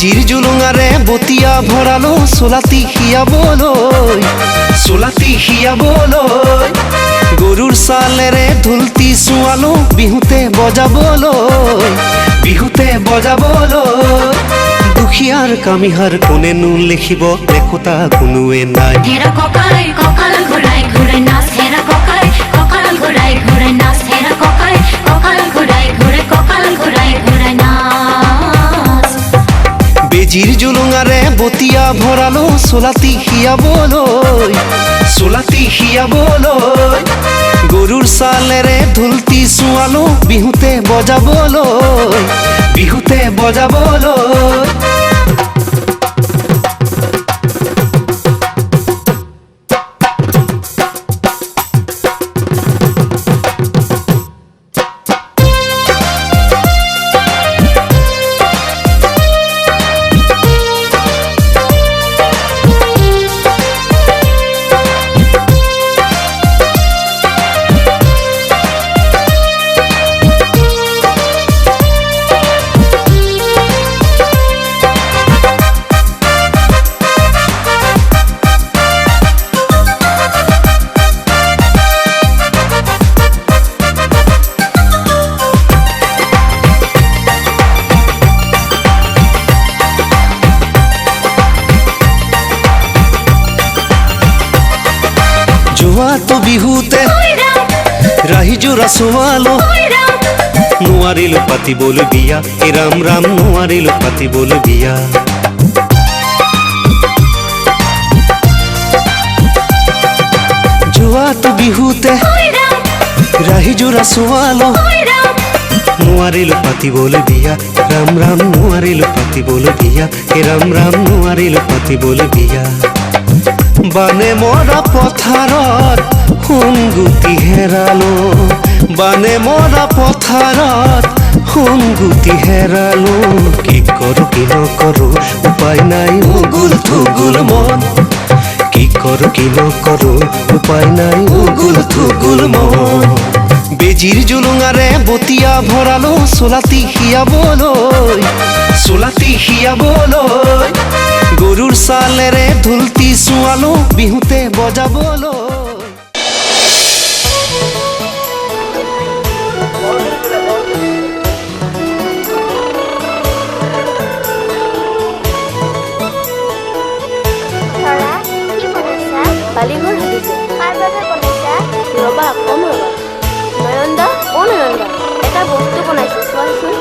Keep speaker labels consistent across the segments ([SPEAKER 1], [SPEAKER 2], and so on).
[SPEAKER 1] বেজিৰ জুলুঙাৰে বতিয়া ভৰালো চোলাতি হিয়াবলৈ, চোলাতি হিয়াবলৈ। গৰুৰ চালেৰে ঢোলটি চোৱালো বিহুতে বজাবলৈ, বিহুতে বজাবলৈ। দুখীয়াৰ কামিহাৰ কোনেনো লিখিব, লেখোতা কোনোৱে নাই। বেজিৰ জুলুঙাৰে বতিয়া ভৰালো চোলাতি হিয়াবলৈ, চোলাতি হিয়াবলৈ। গৰুৰ চালেৰে ঢোলটি চোৱালো বিহুতে বজাবলৈ, বিহুতে বজাবলৈ। যোৱাটো বিহুতে ৰাহি যোৰা চোৱালো, নোৱাৰিলো পাতিবলৈ বিয়া, এ ৰাম ৰাম নোৱাৰিলো পাতিবলৈ বিয়া। যোৱাটো বিহুতে ৰাহি যোৰা চোৱালো, নোৱাৰিলো পাতিবলৈ বিয়া, ৰাম ৰাম নোৱাৰিলো পাতিবলৈ বিয়া, এ ৰাম ৰাম নোৱাৰিলো পাতিবলৈ বিয়া। বানে মৰা পথাৰত সোণগুটি হেৰালো, বানে মৰা পথাৰত সোণগুটি হেৰালো। কি কৰো কি নকৰো উপায় নাই, উগুল থুগুল মন। কি কৰো কি নকৰো উপায় নাই, উগুল থুগুল মন। বেজিৰ জুলুঙাৰে বতিয়া ভৰালো চোলাতি হিয়াবলৈ, চোলাতি হিয়াবলৈ। গৰুৰ চালেৰে ঢোলটি চোৱালো বিহুতে বজাবলৈ।
[SPEAKER 2] বালিঘৰ সাজিছে। কাৰ বাবে বনাইছা? ৰবা, কম ৰবা। নয়নদা, অ নয়নদা, এটা বস্তু বনাইছো, চোৱাচোন।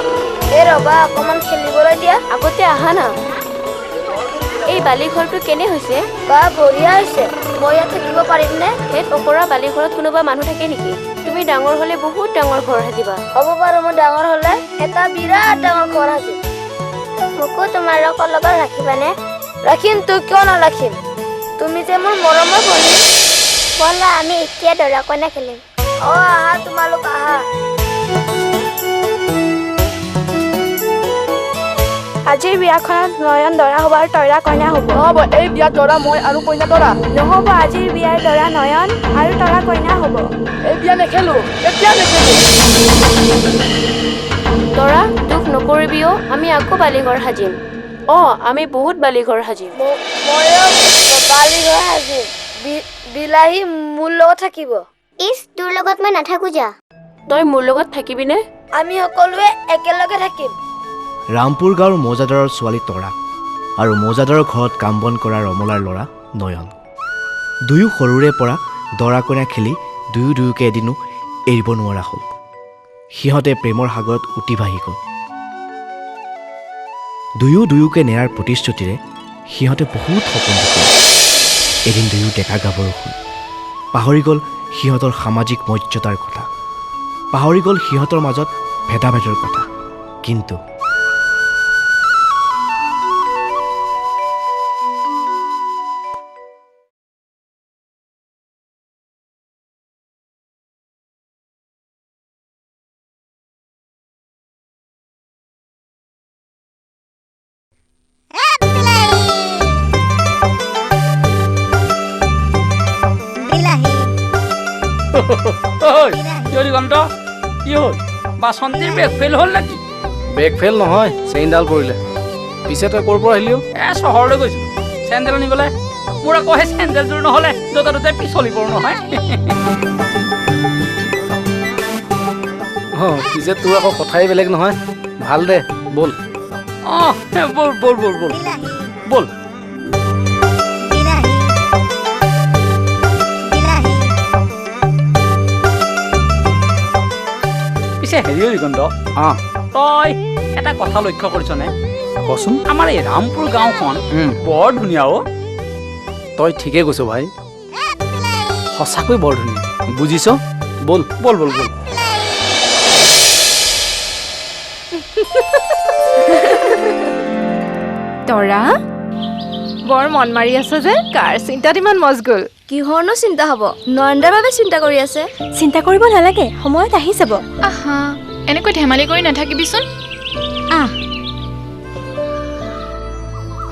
[SPEAKER 3] এই ৰবা, অকণমান খেলিবলৈ দিয়া।
[SPEAKER 2] আগতে আহা না। এই বালিঘৰটো কেনে হৈছে?
[SPEAKER 3] বা, বঢ়িয়া হৈছে। মই ইয়াত থাকিব পাৰিমনে?
[SPEAKER 2] সেই অকৰা বালিঘৰত কোনোবা মানুহ থাকে নেকি? তুমি ডাঙৰ হলে বহুত ডাঙৰ ঘৰ সাজিবা।
[SPEAKER 3] হ'ব বাৰু, মই ডাঙৰ হলে এটা বিৰাট ডাঙৰ ঘৰ সাজিম।
[SPEAKER 4] মোকো তোমালোকৰ লগত ৰাখিবানে?
[SPEAKER 3] ৰাখিম তো, কিয় নাৰাখিম? তুমি যে মোৰ মৰমৰ ভনী।
[SPEAKER 4] ব'লা, আমি এতিয়া দৰা কইনা খেলিম।
[SPEAKER 3] অ আহা, তোমালোক আহা।
[SPEAKER 5] আজিৰ বিয়াখনত নয়ন দৰা হ'ব আৰু তৰা কইনা হ'ব।
[SPEAKER 6] নহ'ব, এই বিয়াত দৰা মই আৰু কইনা তৰা।
[SPEAKER 5] নহ'ব, আজিৰ বিয়াৰ দৰা নয়ন আৰু তৰা কইনা হ'ব।
[SPEAKER 6] এই বিয়া নেখেলো, এতিয়া নেখেলো।
[SPEAKER 2] তৰা, দুখ নকৰিবি অ, আমি আকৌ বালিঘৰ সাজিম। অ, আমি বহুত বালিঘৰ সাজিম।
[SPEAKER 3] ময়ো বালিঘৰ সাজিম। বিলাহী মোৰ লগত থাকিব।
[SPEAKER 4] ইচ, তোৰ লগত মই নাথাকো যা।
[SPEAKER 2] তই মোৰ লগত থাকিবিনে?
[SPEAKER 3] আমি সকলোৱে একেলগে থাকিম।
[SPEAKER 7] ৰামপুৰ গাঁৱৰ মৌজাদাৰৰ ছোৱালী তৰা আৰু মৌজাদাৰৰ ঘৰত কাম বন কৰা ৰমলাৰ ল'ৰা নয়ন দুয়ো সৰুৰে পৰা দৰা কইনা খেলি দুয়ো দুয়োকে এদিনো এৰিব নোৱাৰা হ'ল। সিহঁতে প্ৰেমৰ সাগৰত উটি ভাহি গ'ল। দুয়ো দুয়োকে নেৰাৰ প্ৰতিশ্ৰুতিৰে সিহঁতে বহুত সপোন দেখিলে। এদিন দুয়ো ডেকা গাভৰু হ'ল। পাহৰি গ'ল সিহঁতৰ সামাজিক মৰ্যাদাৰ কথা, পাহৰি গ'ল সিহঁতৰ মাজত ভেদাভেদৰ কথা। কিন্তু
[SPEAKER 8] কি হ'ল? বাচন্তীৰ ব্ৰেক ফেইল হ'ল নেকি?
[SPEAKER 9] ব্ৰেক ফেইল নহয়, চেইনডাল পৰিলে।
[SPEAKER 8] পিছে তই ক'ৰ পৰা আহিলি?
[SPEAKER 9] এ চহৰলৈ গৈছিলোঁ চেণ্ডেল আনিবলৈ। মোৰ আকৌ সেই চেণ্ডেলযোৰ নহ'লে য'তে ত'তে পিছলি পৰোঁ নহয়।
[SPEAKER 8] অঁ, পিছে তোৰ আকৌ কথাই বেলেগ নহয়। ভাল দে, ব'ল।
[SPEAKER 9] অঁ, ব'ল ব'ল ব'ল ব'ল ব'ল। পিছে হেৰি দিগন্ত,
[SPEAKER 8] অঁ,
[SPEAKER 9] তই এটা কথা লক্ষ্য কৰিছনে?
[SPEAKER 8] কচোন।
[SPEAKER 9] আমাৰ এই ৰামপুৰ গাঁওখন বৰ ধুনীয়া অ'।
[SPEAKER 8] তই ঠিকেই কৈছ ভাই, সঁচাকৈ বৰ ধুনীয়া, বুজিছ? ব'ল
[SPEAKER 9] ব'ল ব'ল ব'ল।
[SPEAKER 10] তৰা, বৰ মন মাৰি আছ যে, কাৰ চিন্তাত ইমান মজগুল?
[SPEAKER 2] কিহৰনো চিন্তা হ'ব, নয়নদাৰ বাবে চিন্তা কৰি আছে।
[SPEAKER 5] চিন্তা কৰিব নালাগে, সময়ত আহি যাব।
[SPEAKER 11] আহা, এনেকৈ ধেমালি কৰি নাথাকিবিচোন। আহ,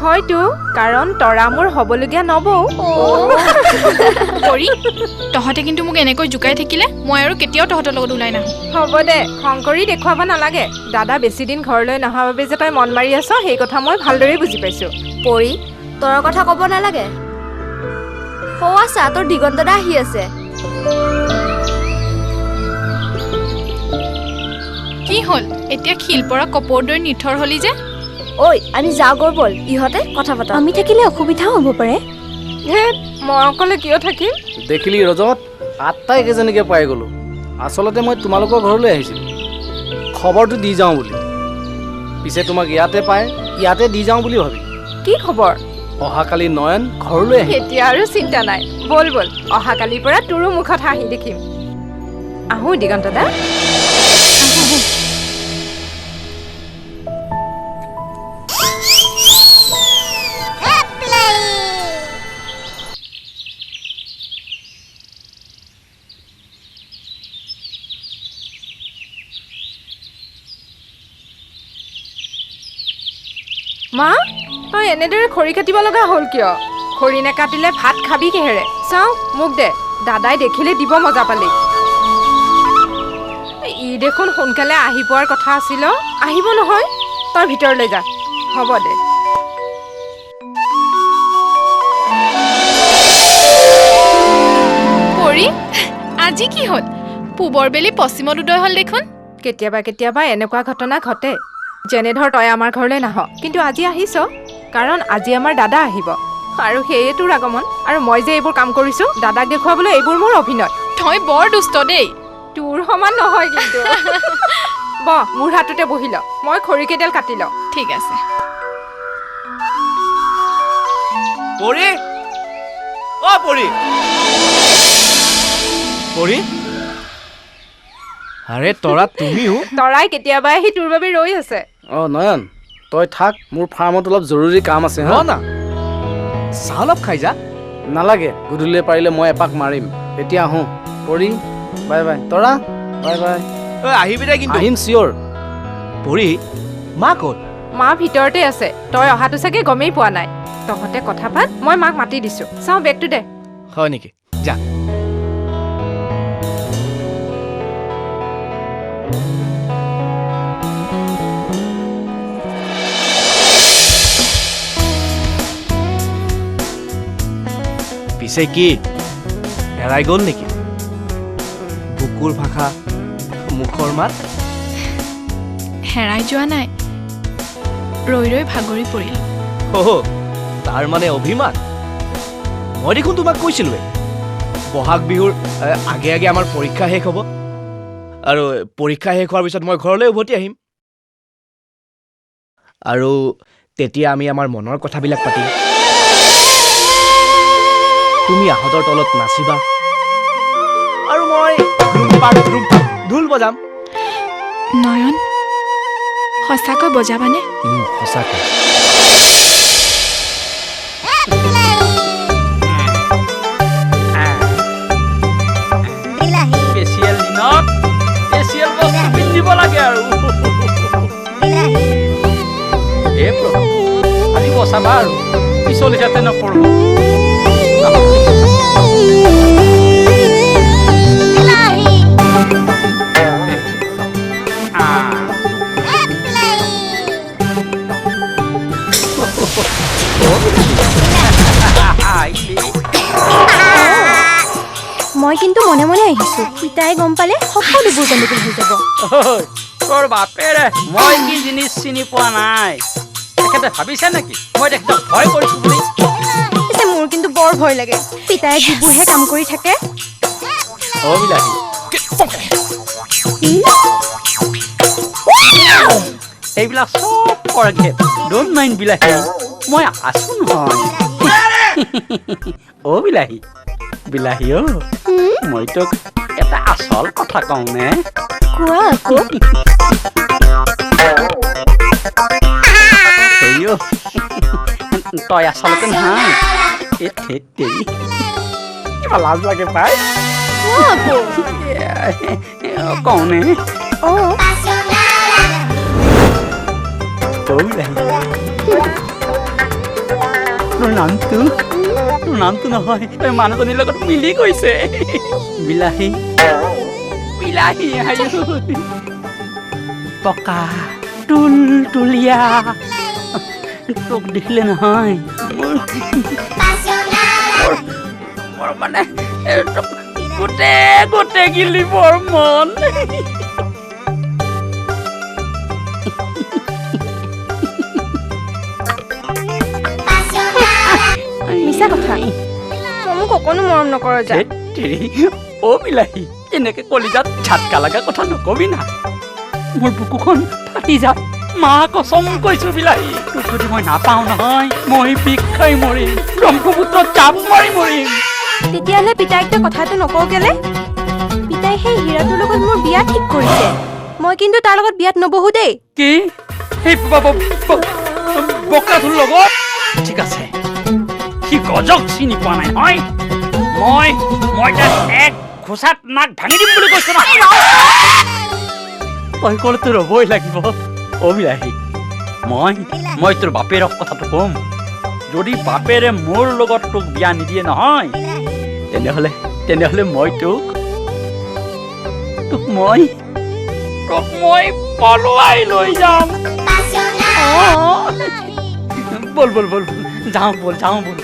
[SPEAKER 10] হয়তো, কাৰণ তৰা মোৰ হ'বলগীয়া নবৌ।
[SPEAKER 11] পৰি, তহঁতে কিন্তু মোক এনেকৈ জোকাই থাকিলে মই আৰু কেতিয়াও তহঁতৰ লগত ওলাই নাহোঁ।
[SPEAKER 10] হ'ব দে, খং কৰি দেখুৱাব নালাগে। দাদা বেছিদিন ঘৰলৈ নহা বাবে যে তই মন মাৰি আছ, সেই কথা মই ভালদৰেই বুজি পাইছোঁ।
[SPEAKER 2] পৰি, তৰাৰ কথা ক'ব নালাগে। সৌৱা চা, তোৰ দিগন্ত দা আহি আছে।
[SPEAKER 11] কি হ'ল এতিয়া, শিল পৰা কপৌৰ দৰে নিথৰ হলি যে?
[SPEAKER 2] ঐ, আমি যাওঁগৈ ব'ল, ইহঁতে কথা পাতা।
[SPEAKER 5] আমি থাকিলে অসুবিধাও হ'ব পাৰে।
[SPEAKER 10] মই অকলে কিয় থাকিম?
[SPEAKER 8] দেখিলি ৰজত, আটাইকেইজনীকে পাই গ'লো। আচলতে মই তোমালোকৰ ঘৰলৈ আহিছিলোঁ খবৰটো দি যাওঁ বুলি। পিছে তোমাক ইয়াতে পাই ইয়াতে দি যাওঁ বুলি ভাবিলোঁ।
[SPEAKER 10] কি খবৰ?
[SPEAKER 8] অহাকালি নয়ন ঘৰলৈ আহিব।
[SPEAKER 10] এতিয়া আৰু চিন্তা নাই, ব'ল ব'ল, অহাকালিৰ পৰা তোৰো মুখত হাঁহি দেখিম। আহোঁ দিগন্ত দা। মা, তই এনেদৰে খৰি কাটিব লগা হ'ল কিয়? খৰি নাকাটিলে ভাত খাবি কিহেৰে? চাওঁ মোক দে, দাদাই দেখিলে দিব মজা পালি। ই দেখোন সোনকালে আহি পোৱাৰ কথা আছিল, আহিব নহয়। তই ভিতৰলৈ যা। হ'ব দে।
[SPEAKER 11] পৰি, আজি কি হ'ল? পূবৰ বেলি পশ্চিমত উদয় হ'ল দেখোন।
[SPEAKER 10] কেতিয়াবা কেতিয়াবা এনেকুৱা ঘটনা ঘটে। যেনে ধৰ তই আমাৰ ঘৰলৈ নাহ, কিন্তু আজি আহিছ কাৰণ আজি আমাৰ দাদা আহিব, আৰু সেয়ে তোৰ আগমন। আৰু মই যে এইবোৰ কাম কৰিছোঁ দাদাক দেখুৱাবলৈ, এইবোৰ মোৰ অভিনয়।
[SPEAKER 11] তই বৰ দুষ্ট দেই।
[SPEAKER 10] তোৰ সমান নহয় কিন্তু। বহ, মোৰ হাততে বহি ল, মই খৰিকেইডাল কাটি লওঁ।
[SPEAKER 11] ঠিক আছে।
[SPEAKER 7] পৰি, অ পৰি, পৰি। আৰে তৰা, তুমিও?
[SPEAKER 10] তৰাই কেতিয়াবা আহি তোৰ বাবে ৰৈ আছে।
[SPEAKER 8] অ নয়ন, তই থাক, মোৰ ফাৰ্মত অলপ জৰুৰী কাম আছে।
[SPEAKER 7] হ না, চাহ অলপ খাই যা।
[SPEAKER 8] নালাগে, গধূলিয়ে পাৰিলে মই এপাক মাৰিম। এতিয়া আহোঁ। পৰি, বাই বাই। তৰা, বাই বাই।
[SPEAKER 7] ঐ আহিবি দে কিন্তু।
[SPEAKER 8] আহিম চিয়'ৰ।
[SPEAKER 7] পৰি, মা ক'ত?
[SPEAKER 10] মা ভিতৰতে আছে, তই অহাটো চাগে গমেই পোৱা নাই। তহঁতে কথা পাত, মই মাক মাতি দিছোঁ। চাওঁ বেগটো দে।
[SPEAKER 7] হয় নেকি, যা। পিছে কি হেৰাই গ'ল নেকি বুকুৰ ভাষা, মুখৰ মাত?
[SPEAKER 11] হেৰাই যোৱা নাই, ৰৈ ৰৈ ভাগৰি পৰিল।
[SPEAKER 7] অ', তাৰ মানে অভিমান? মই দেখোন তোমাক কৈছিলোঁৱে, বহাগ বিহুৰ আগে আগে আমাৰ পৰীক্ষা শেষ হ'ব, আৰু পৰীক্ষা শেষ হোৱাৰ পিছত মই ঘৰলৈ উভতি আহিম, আৰু তেতিয়া আমি আমাৰ মনৰ কথাবিলাক পাতিম। তুমি আহঁতৰ তলত নাচিবা আৰু মই ঢোল বজাম।
[SPEAKER 11] নয়ন, সঁচাকৈ বজাবানে?
[SPEAKER 7] সঁচাকৈ।
[SPEAKER 9] স্পেচিয়েল দিনত স্পেচিয়েল বস্তু পিন্ধিব লাগে আৰু। হে প্ৰভু, আজি বচাবা আৰু, পিছলি যাতে নপৰো।
[SPEAKER 2] মই কিন্তু মনে মনে আহিছো, পিতাই গম পালে সকলোবোৰ গণ্ডগোল হৈ যাব।
[SPEAKER 9] তোৰ বাপেৰে মই কি জিনিস চিনি পোৱা নাই, তেখেতে ভাবিছে নেকি মই তেখেতক ভয় কৰিছো বুলি?
[SPEAKER 2] পিছে মোৰ কিন্তু বৰ ভয় লাগে, পিতাই যিবোৰহে কাম কৰি থাকে।
[SPEAKER 9] অ বিলাহী, এইবিলাক চব ফৰগেট, don't mind বিলাহী, মই আছো নহয়। অ বিলাহী, বিলাহী অ, মই তোক এটা আচল কথা কওঁ নে?
[SPEAKER 2] কোৱা আকৌ।
[SPEAKER 9] তই আচলতে নহয়, এই ধেত তেৰি, কিবা লাজ লাগে পাই। কওঁ নে? অ তোৰ নামটো, তোৰ নামটো নহয়, তই মানুহজনীৰ লগত মিলি গৈছে। বিলাহী, বিলাহী, পকা তুল তুলীয়া, তোক দেখিলে নহয় মোৰ মানে গোটেই গোটেই গিলিবৰ মন।
[SPEAKER 2] মিছা কথা, মোক অকণো মৰম নকৰ যা।
[SPEAKER 9] অ বিলাহী, এনেকে কলিজাত ঝাটকা লগা কথা নকবি না, মোৰ বুকুখন ফাটি যায়। মা কচম কৈছো বিলাহী, তোক যদি মই নাপাওঁ নহয়, মই বিষ খাই মৰিম, ব্ৰহ্মপুত্ৰত জাপ মাৰি মৰিম।
[SPEAKER 2] তেতিয়াহ'লে পিতাইক তই কথাটো নকওঁ কেলে? পিতাই সেই হীৰাটোৰ লগত মোৰ বিয়া ঠিক কৰিছে, মই কিন্তু তাৰ লগত বিয়াত নবহো দেই।
[SPEAKER 9] কি? সেই বকাটোৰ লগত? ঠিক আছে, সি গজক চিনি পোৱা নাই নহয়, মই মই তাক এক ঘোচাত নাক ভাঙি দিম বুলি কৈছো না। তই ক'লেতো ৰ'বই লাগিব। অ বিলাহী, মই মই তোৰ বাপেৰক কথাটো ক'ম, যদি বাপেৰে মোৰ লগত তোক বিয়া নিদিয়ে নহয়, তেনেহ'লে তেনেহ'লে মই তোক তোক মই তোক মই পলুৱাই লৈ যাম। বল বল বল, যাওঁ বল, যাওঁ বল।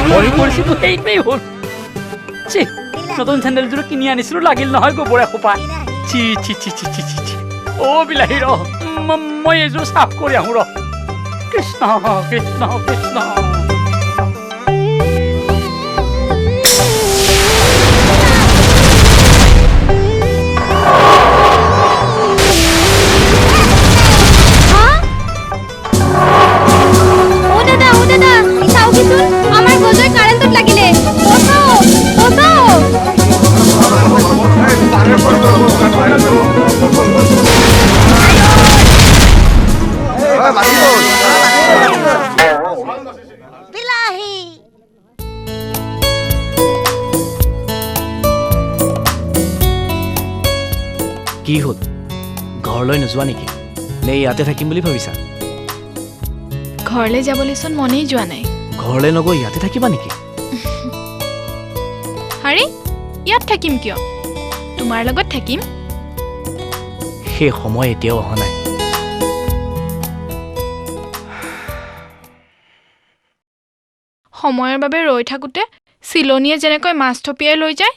[SPEAKER 9] ভয় কৰিছিলো সেইটোৱেই হ'ল। চি, নতুন চেণ্ডেলযোৰ কিনি আনিছিলো, লাগিল নহয় গোবৰ এসোপা। চি চি চি চি চি চি চি। অ বিলাহী ৰ, মই এইযোৰ চাফ কৰি আহোঁ ৰ। কৃষ্ণ কৃষ্ণ কৃষ্ণ।
[SPEAKER 2] আমাৰ গজৰ কাৰেণ্টত লাগিলে, বচাও বচাও।
[SPEAKER 7] কি হ'ল, ঘৰলৈ নোযোৱা নেকি? নে ইয়াতে থাকিম বুলি ভাবিছা?
[SPEAKER 11] ঘৰলৈ যাবলৈচোন মনেই যোৱা নাই।
[SPEAKER 7] ঘৰলৈ নগৈ ইয়াতে থাকিবা নেকি?
[SPEAKER 11] আৰে ইয়াত থাকিম কিয়, তোমাৰ লগত থাকিম।
[SPEAKER 7] সেই সময় এতিয়াও অহা নাই।
[SPEAKER 11] সময়ৰ বাবে ৰৈ থাকোঁতে চিলনীয়ে যেনেকৈ মাছ থপিয়াই লৈ যায়,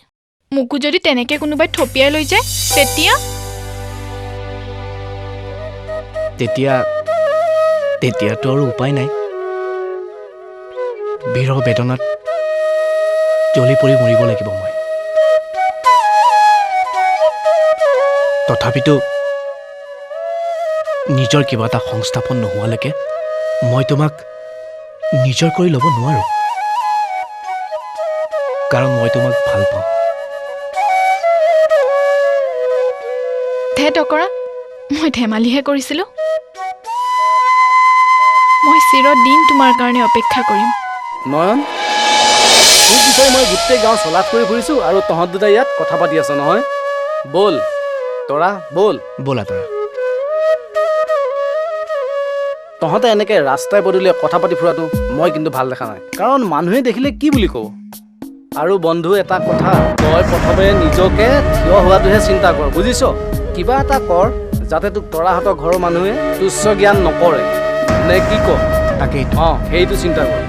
[SPEAKER 11] মোকো যদি তেনেকৈ কোনোবাই থপিয়াই লৈ যায় তেতিয়া?
[SPEAKER 7] তেতিয়া তেতিয়াতো আৰু উপায় নাই, বিৰহ বেদনাত জ্বলি পৰি মৰিব লাগিব মই। তথাপিতো নিজৰ কিবা এটা সংস্থাপন নোহোৱালৈকে মই তোমাক নিজৰ কৰি ল'ব নোৱাৰোঁ, কাৰণ মই তোমাক ভাল পাওঁ।
[SPEAKER 11] ধেত অকৰা, মই ধেমালিহে কৰিছিলোঁ। মই চিৰদিন তোমাৰ কাৰণে অপেক্ষা কৰিম।
[SPEAKER 8] নয়ন, তোক বিচাৰি মই গোটেই গাঁও চলাথ কৰি ফুৰিছোঁ আৰু তহঁত দুটাই ইয়াত কথা পাতি আছ নহয়? ব'ল তৰা, ব'ল।
[SPEAKER 7] ব'লা তৰা।
[SPEAKER 8] তহঁতে এনেকৈ ৰাস্তাই পদূলিয়ে কথা পাতি ফুৰাটো মই কিন্তু ভাল দেখা নাই, কাৰণ মানুহে দেখিলে কি বুলি ক'ব? আৰু বন্ধু এটা কথা, তই প্ৰথমে নিজকে থিয় হোৱাটোহে চিন্তা কৰ, বুজিছ? কিবা এটা কৰ যাতে তোক তৰাহঁতৰ ঘৰৰ মানুহে তুচ্ছ জ্ঞান নকৰে, নে কি ক?
[SPEAKER 7] তাকেই।
[SPEAKER 8] অঁ, সেইটো চিন্তা কৰ।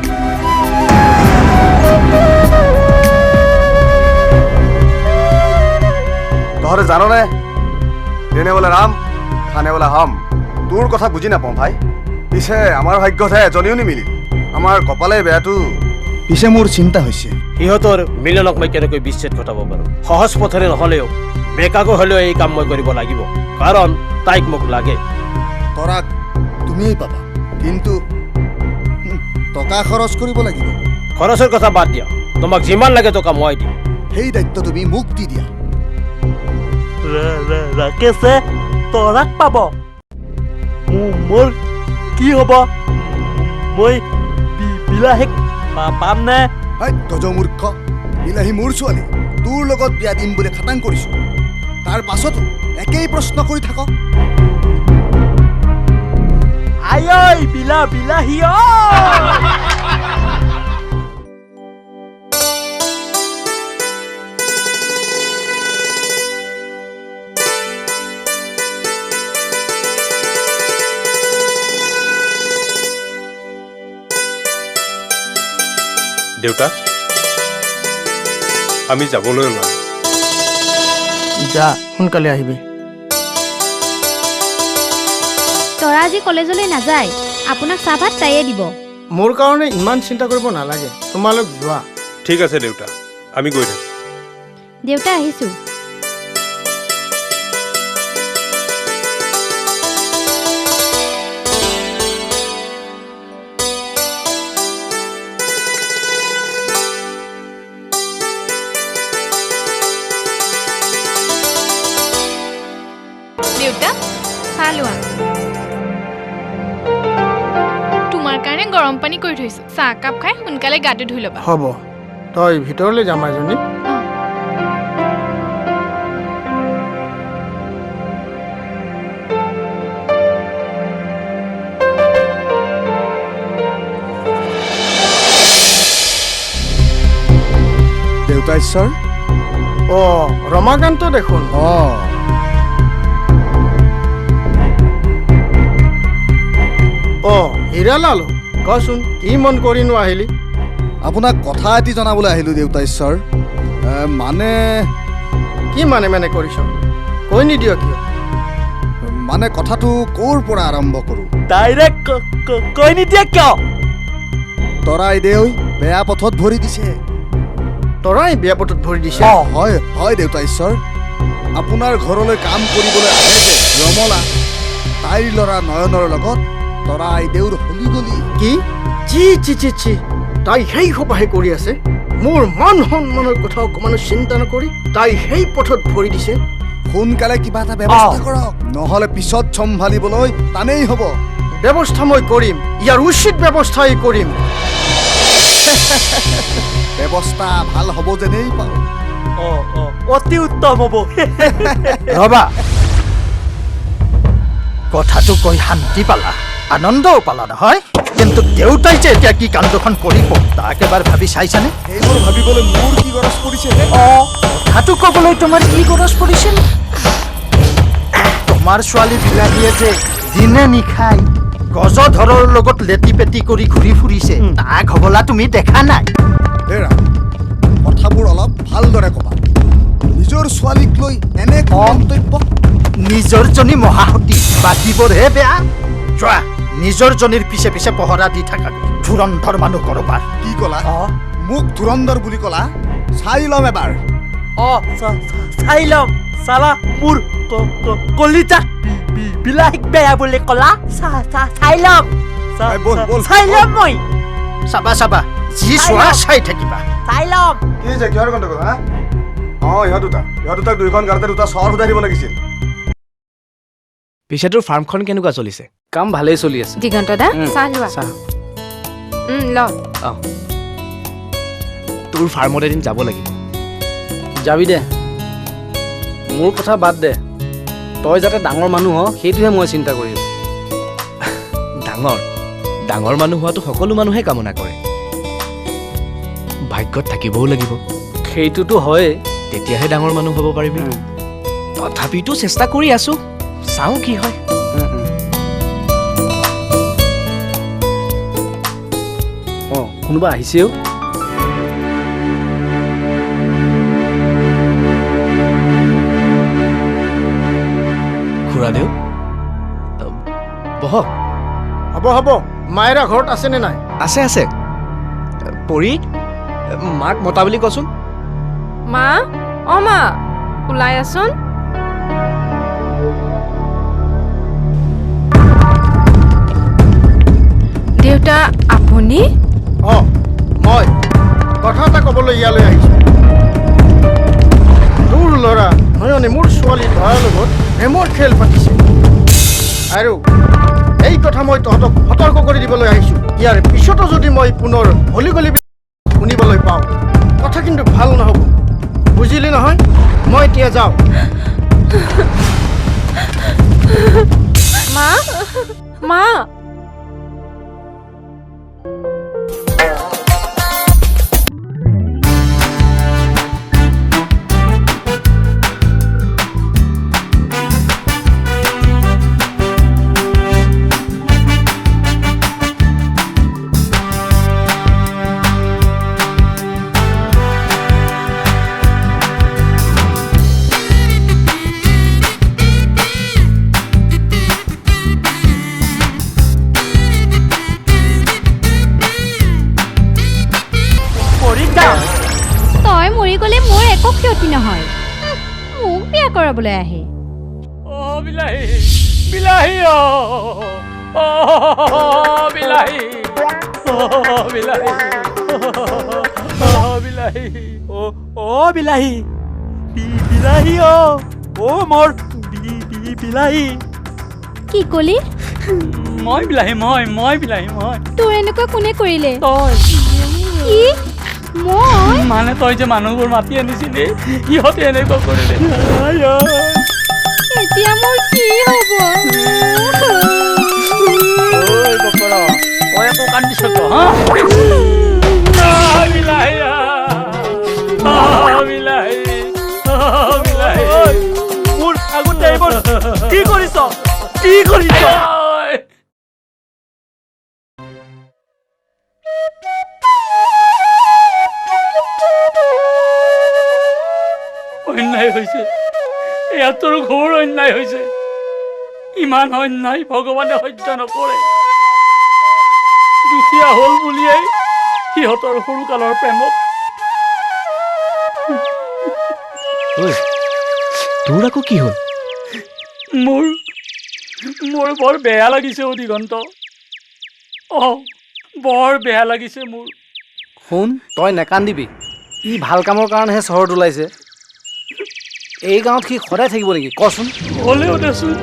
[SPEAKER 12] তহঁতে জাননে, দেনে বোলে ৰাম, খানে বোলে হাম। তোৰ কথা বুজি নাপাওঁ ভাই। পিছে আমাৰ ভাগ্যতহে এজনীও নিমিলিল, আমাৰ কপালে বেয়াটো।
[SPEAKER 13] পিছে মোৰ চিন্তা হৈছে
[SPEAKER 14] সিহঁতৰ মিলনক মই কেনেকৈ বিচ্ছেদ ঘটাব পাৰোঁ। সহজ পথেৰে নহ'লেও বেকাকৈ হ'লেও এই কাম মই কৰিব লাগিব, কাৰণ তাইক মোক লাগে।
[SPEAKER 13] তৰাক তুমিয়েই পাবা, কিন্তু টকা খৰচ কৰিব লাগিব।
[SPEAKER 14] খৰচৰ কথা বাদ দিয়া, তোমাক যিমান লাগে টকা মই দিম।
[SPEAKER 13] সেই দায়িত্ব তুমি মোক দি দিয়া।
[SPEAKER 9] ৰাকেশে তৰাক পাব, মোৰ কি হ'ব? মই বিলাহীক পাম নে?
[SPEAKER 13] গজমূৰ্খ, বিলাহী মোৰ ছোৱালী, তোৰ লগত বিয়া দিম বুলি খাটাং কৰিছো, তাৰ পাছতো একেই প্ৰশ্ন কৰি থাক।
[SPEAKER 9] আই বিলা বিলাহী অ।
[SPEAKER 15] দেউতা, আমি যাবলৈ ওলাম।
[SPEAKER 6] যা, সোনকালে আহিবি।
[SPEAKER 16] তৰা আজি কলেজলৈ নাযায়, আপোনাক চাহভাত তাইয়ে দিব।
[SPEAKER 6] মোৰ কাৰণে ইমান চিন্তা কৰিব নালাগে, তোমালোক যোৱা।
[SPEAKER 15] ঠিক আছে দেউতা, আমি গৈ থাকোঁ।
[SPEAKER 16] দেউতা আহিছোঁ।
[SPEAKER 11] দেউতা চাহ লোৱা, তোমাৰ কাৰণে গৰম পানী কৰি থৈছো। চাহ একাপ খাই সোনকালে গাটো ধুই ল'বা।
[SPEAKER 6] হ'ব, তই ভিতৰলৈ যাম মাজনী।
[SPEAKER 13] দেউতা ঈশ্বৰ।
[SPEAKER 6] অ, ৰমাকান্ত দেখোন।
[SPEAKER 13] অ,
[SPEAKER 6] অ হীৰালাল, কচোন কি মন কৰিনো আহিলি?
[SPEAKER 13] আপোনাক কথা এটি জনাবলৈ আহিলোঁ দেউতা ঈশ্বৰ। মানে
[SPEAKER 6] কি মানে মানে কৰিছ, কৈ নিদিয় কিয়?
[SPEAKER 13] মানে কথাটো ক'ৰ পৰা আৰম্ভ কৰোঁ?
[SPEAKER 9] ডাইৰেক্ট কৈ নিদিয়া কিয়?
[SPEAKER 13] তৰাই দেউই বেয়া পথত ভৰি দিছে।
[SPEAKER 6] তৰাই বেয়া পথত ভৰি দিছে?
[SPEAKER 13] হয় হয় দেউতা ঈশ্বৰ। আপোনাৰ ঘৰলৈ কাম কৰিবলৈ আহে যে ৰমলা, তাইৰ ল'ৰা নয়নৰ লগত তৰাই দেউৰ হলি গলি।
[SPEAKER 6] কি? চি চি চি চি, তাই সেই সোপাহে কৰি আছে। মোৰ মান সন্মানৰ কথা অকণমানো চিন্তা নকৰি তাই সেই পথত ভৰি দিছে।
[SPEAKER 13] সোনকালে কিবা এটা ব্যৱস্থা কৰক, নহ'লে পিছত চম্ভালিবলৈ টানেই হ'ব।
[SPEAKER 6] ব্যৱস্থা মই কৰিম, ইয়াৰ উচিত ব্যৱস্থাই কৰিম।
[SPEAKER 13] ব্যৱস্থা ভাল হ'ব যেনেই পাওঁ।
[SPEAKER 9] অতি উত্তম হ'ব।
[SPEAKER 17] ৰবা, কথাটো কৈ শান্তি পালা, আনন্দও পালা নহয়? কিন্তু দেউতাই যে এতিয়া কি কাণ্ডখন কৰিব তাক এবাৰ ভাবি চাইছানে?
[SPEAKER 13] সেইবোৰ ভাবিবলৈ মোৰ কি গৰজ পৰিছে?
[SPEAKER 17] কথাটো ক'বলৈ তোমাৰ কি গৰজ পৰিছিল? তোমাৰ ছোৱালী বিলাহীয়ে যে দিনে নিশাই গজধৰৰ লগত লেটি পেটি কৰি ঘূৰি ফুৰিছে, তাক হ'বলা তুমি দেখা নাই।
[SPEAKER 13] হেৰা, কথাবোৰ অলপ ভালদৰে ক'বা। নিজৰ ছোৱালীক লৈ এনে মন্তব্য?
[SPEAKER 17] নিজৰজনী মহাসতী, বাকীবোৰহে বেয়া। যোৱা, নিজৰজনীৰ পিছে পিছে পহৰা দি থাকা, ধুৰন্ধৰ মানুহ কৰবাৰ।
[SPEAKER 13] কি ক'লা? মোক ধুৰন্ধৰ বুলি ক'লা? চাই ল'ম এবাৰ।
[SPEAKER 9] অ, চাই ল'ম। চালা মোৰ কলিজাক বিলাহীক বেয়া বুলি ক'লা? চাই ল'ম, চাই ল'ম মই।
[SPEAKER 17] চাবা চাবা, যি চোৱা চাই থাকিবা।
[SPEAKER 9] চাই ল'ম।
[SPEAKER 12] কি হৈছে, কিহৰ গণ্ডগোল? হা, অ, ইহঁত দুটাক দুইখন গাঁৱতে দুটা চৰ সোধাই দিব লাগিছিল।
[SPEAKER 7] পিছে তোৰ ফাৰ্মখন কেনেকুৱা চলিছে?
[SPEAKER 8] কাম ভালেই চলি আছে।
[SPEAKER 10] দিগন্ত দা, চাহ লোৱা। ল।
[SPEAKER 7] তোৰ ফাৰ্মত এদিন যাব লাগিব।
[SPEAKER 8] যাবি দে, মোৰ কথা বাদ দে। তই যাতে ডাঙৰ মানুহ হ, সেইটোহে মই চিন্তা কৰি আছোঁ।
[SPEAKER 7] ডাঙৰ ডাঙৰ মানুহ হোৱাটো সকলো মানুহে কামনা কৰে, ভাগ্যত থাকিবও লাগিব।
[SPEAKER 8] সেইটোতো হয়,
[SPEAKER 7] তেতিয়াহে ডাঙৰ মানুহ হ'ব পাৰিবি। তথাপিতো চেষ্টা কৰি আছোঁ, চাওঁ কি হয়।
[SPEAKER 8] অঁ, কোনোবা আহিছেও।
[SPEAKER 7] বহক।
[SPEAKER 6] হ'ব হ'ব, মায়েৰা ঘৰত আছেনে নাই?
[SPEAKER 7] আছে আছে। পৰি, মাক মতা বুলি কচোন।
[SPEAKER 10] মা, অ মা, ওলাই আছোন। দেউতা, আপুনি?
[SPEAKER 6] অ, মই কথা এটা ক'বলৈ ইয়ালৈ আহিছোঁ। তোৰ ল'ৰা নয়নে মোৰ ছোৱালী তৰাৰ লগত প্ৰেমৰ খেল পাতিছে, আৰু এই কথা মই তহঁতক সতৰ্ক কৰি দিবলৈ আহিছোঁ। ইয়াৰ পিছতো যদি মই পুনৰ হলি গলি শুনিবলৈ পাওঁ, কথা কিন্তু ভাল নহ'ব, বুজিলি নহয়? মই এতিয়া যাওঁ।
[SPEAKER 10] মা, মা।
[SPEAKER 16] তই মৰি গ'লে মোৰ একো ক্ষতি নহয়, মোক বিয়া কৰাবলৈ আহে।
[SPEAKER 9] অ বিলাহী, বিলাহী, অ অ বিলাহী, অ বিলাহী, অ বিলাহী, অ অ বিলাহী, বিলাহী, অ অ মোৰ বিলাহী।
[SPEAKER 16] কি কলি?
[SPEAKER 9] মই বিলাহী, মই মই বিলাহী, মই।
[SPEAKER 16] তোৰ এনেকুৱা কোনে কৰিলে?
[SPEAKER 9] তই।
[SPEAKER 16] কি? মই?
[SPEAKER 9] মানে তই যে মানুহবোৰ মাতি আনিছিলি, সিহঁতে এনেকুৱা কৰিলে।
[SPEAKER 16] এতিয়া মোৰ কি হ'ব?
[SPEAKER 9] ঐ বকৰা, তই আকৌ কান্দিছ কিয়? হা? বিলাহী, বিলাহী, বিলাহী।
[SPEAKER 18] মোৰ আগতে এইবোৰ কি কৰিছ? কি কৰিছ?
[SPEAKER 9] অন্যায় হৈছে, এয়া তোৰ ঘোৰ অন্যায় হৈছে। ইমান অন্যায় ভগৱানে সহ্য নকৰে। দুখীয়া হ'ল বুলিয়েই সিহঁতৰ সৰুকালৰ প্ৰেমক।
[SPEAKER 7] তোৰ আকৌ কি হ'ল?
[SPEAKER 9] মোৰ মোৰ বৰ বেয়া লাগিছে অ দিগন্ত, অ বৰ বেয়া লাগিছে মোৰ।
[SPEAKER 8] শুন, তই নেকান্দিবি। ই ভাল কামৰ কাৰণেহে চহৰত ওলাইছে। এই গাঁৱত সি সদায় থাকিব নেকি কচোন?
[SPEAKER 9] হ'লেও দেচোন।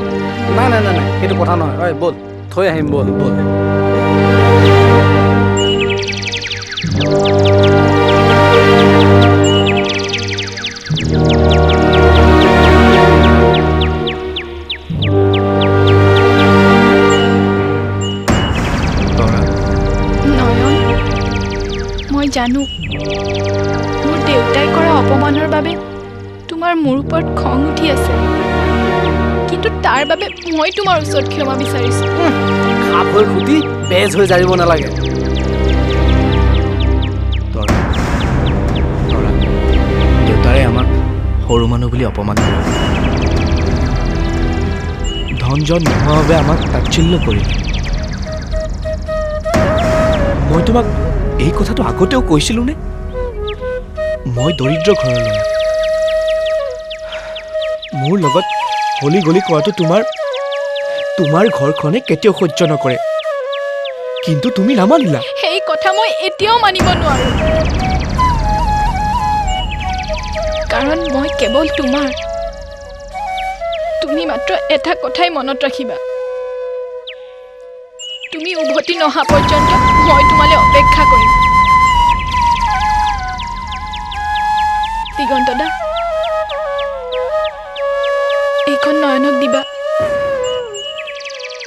[SPEAKER 8] নাই নাই নাই নাই, সেইটো কথা নহয়। হয়, ব'ল থৈ আহিম, ব'ল ব'ল।
[SPEAKER 11] নয়ন, মই জানো মোৰ দেউতাই কৰা অপমানৰ বাবে তোমাৰ মোৰ ওপৰত খং উঠি আছে, কিন্তু তাৰ বাবে মই তোমাৰ ওচৰত ক্ষমা বিচাৰিছো।
[SPEAKER 8] খাপ হৈ খুটি বেজ হৈ জাৰিব নালাগে।
[SPEAKER 7] তৰা, তৰা, দেউতাৰে আমাক সৰু মানুহ বুলি অপমান কৰিলে, ধন জন নোহোৱা বাবে আমাক তাচ্ছিল্য কৰিলে। মই তোমাক এই কথাটো আগতেও কৈছিলোনে? মই দৰিদ্ৰ ঘৰৰ ল'ৰা, মোৰ লগত হলি গলি কৰাটো তোমাৰ তোমাৰ ঘৰখনে কেতিয়াও সহ্য নকৰে, কিন্তু তুমি নামানিলা।
[SPEAKER 11] সেই কথা মই এতিয়াও মানিব নোৱাৰো, কাৰণ মই কেৱল তোমাৰ। তুমি মাত্ৰ এটা কথাই মনত ৰাখিবা, তুমি উভতি নহা পৰ্যন্ত মই তোমালৈ অপেক্ষা কৰিম। দিগন্ত দা, এইখন নয়নক দিবা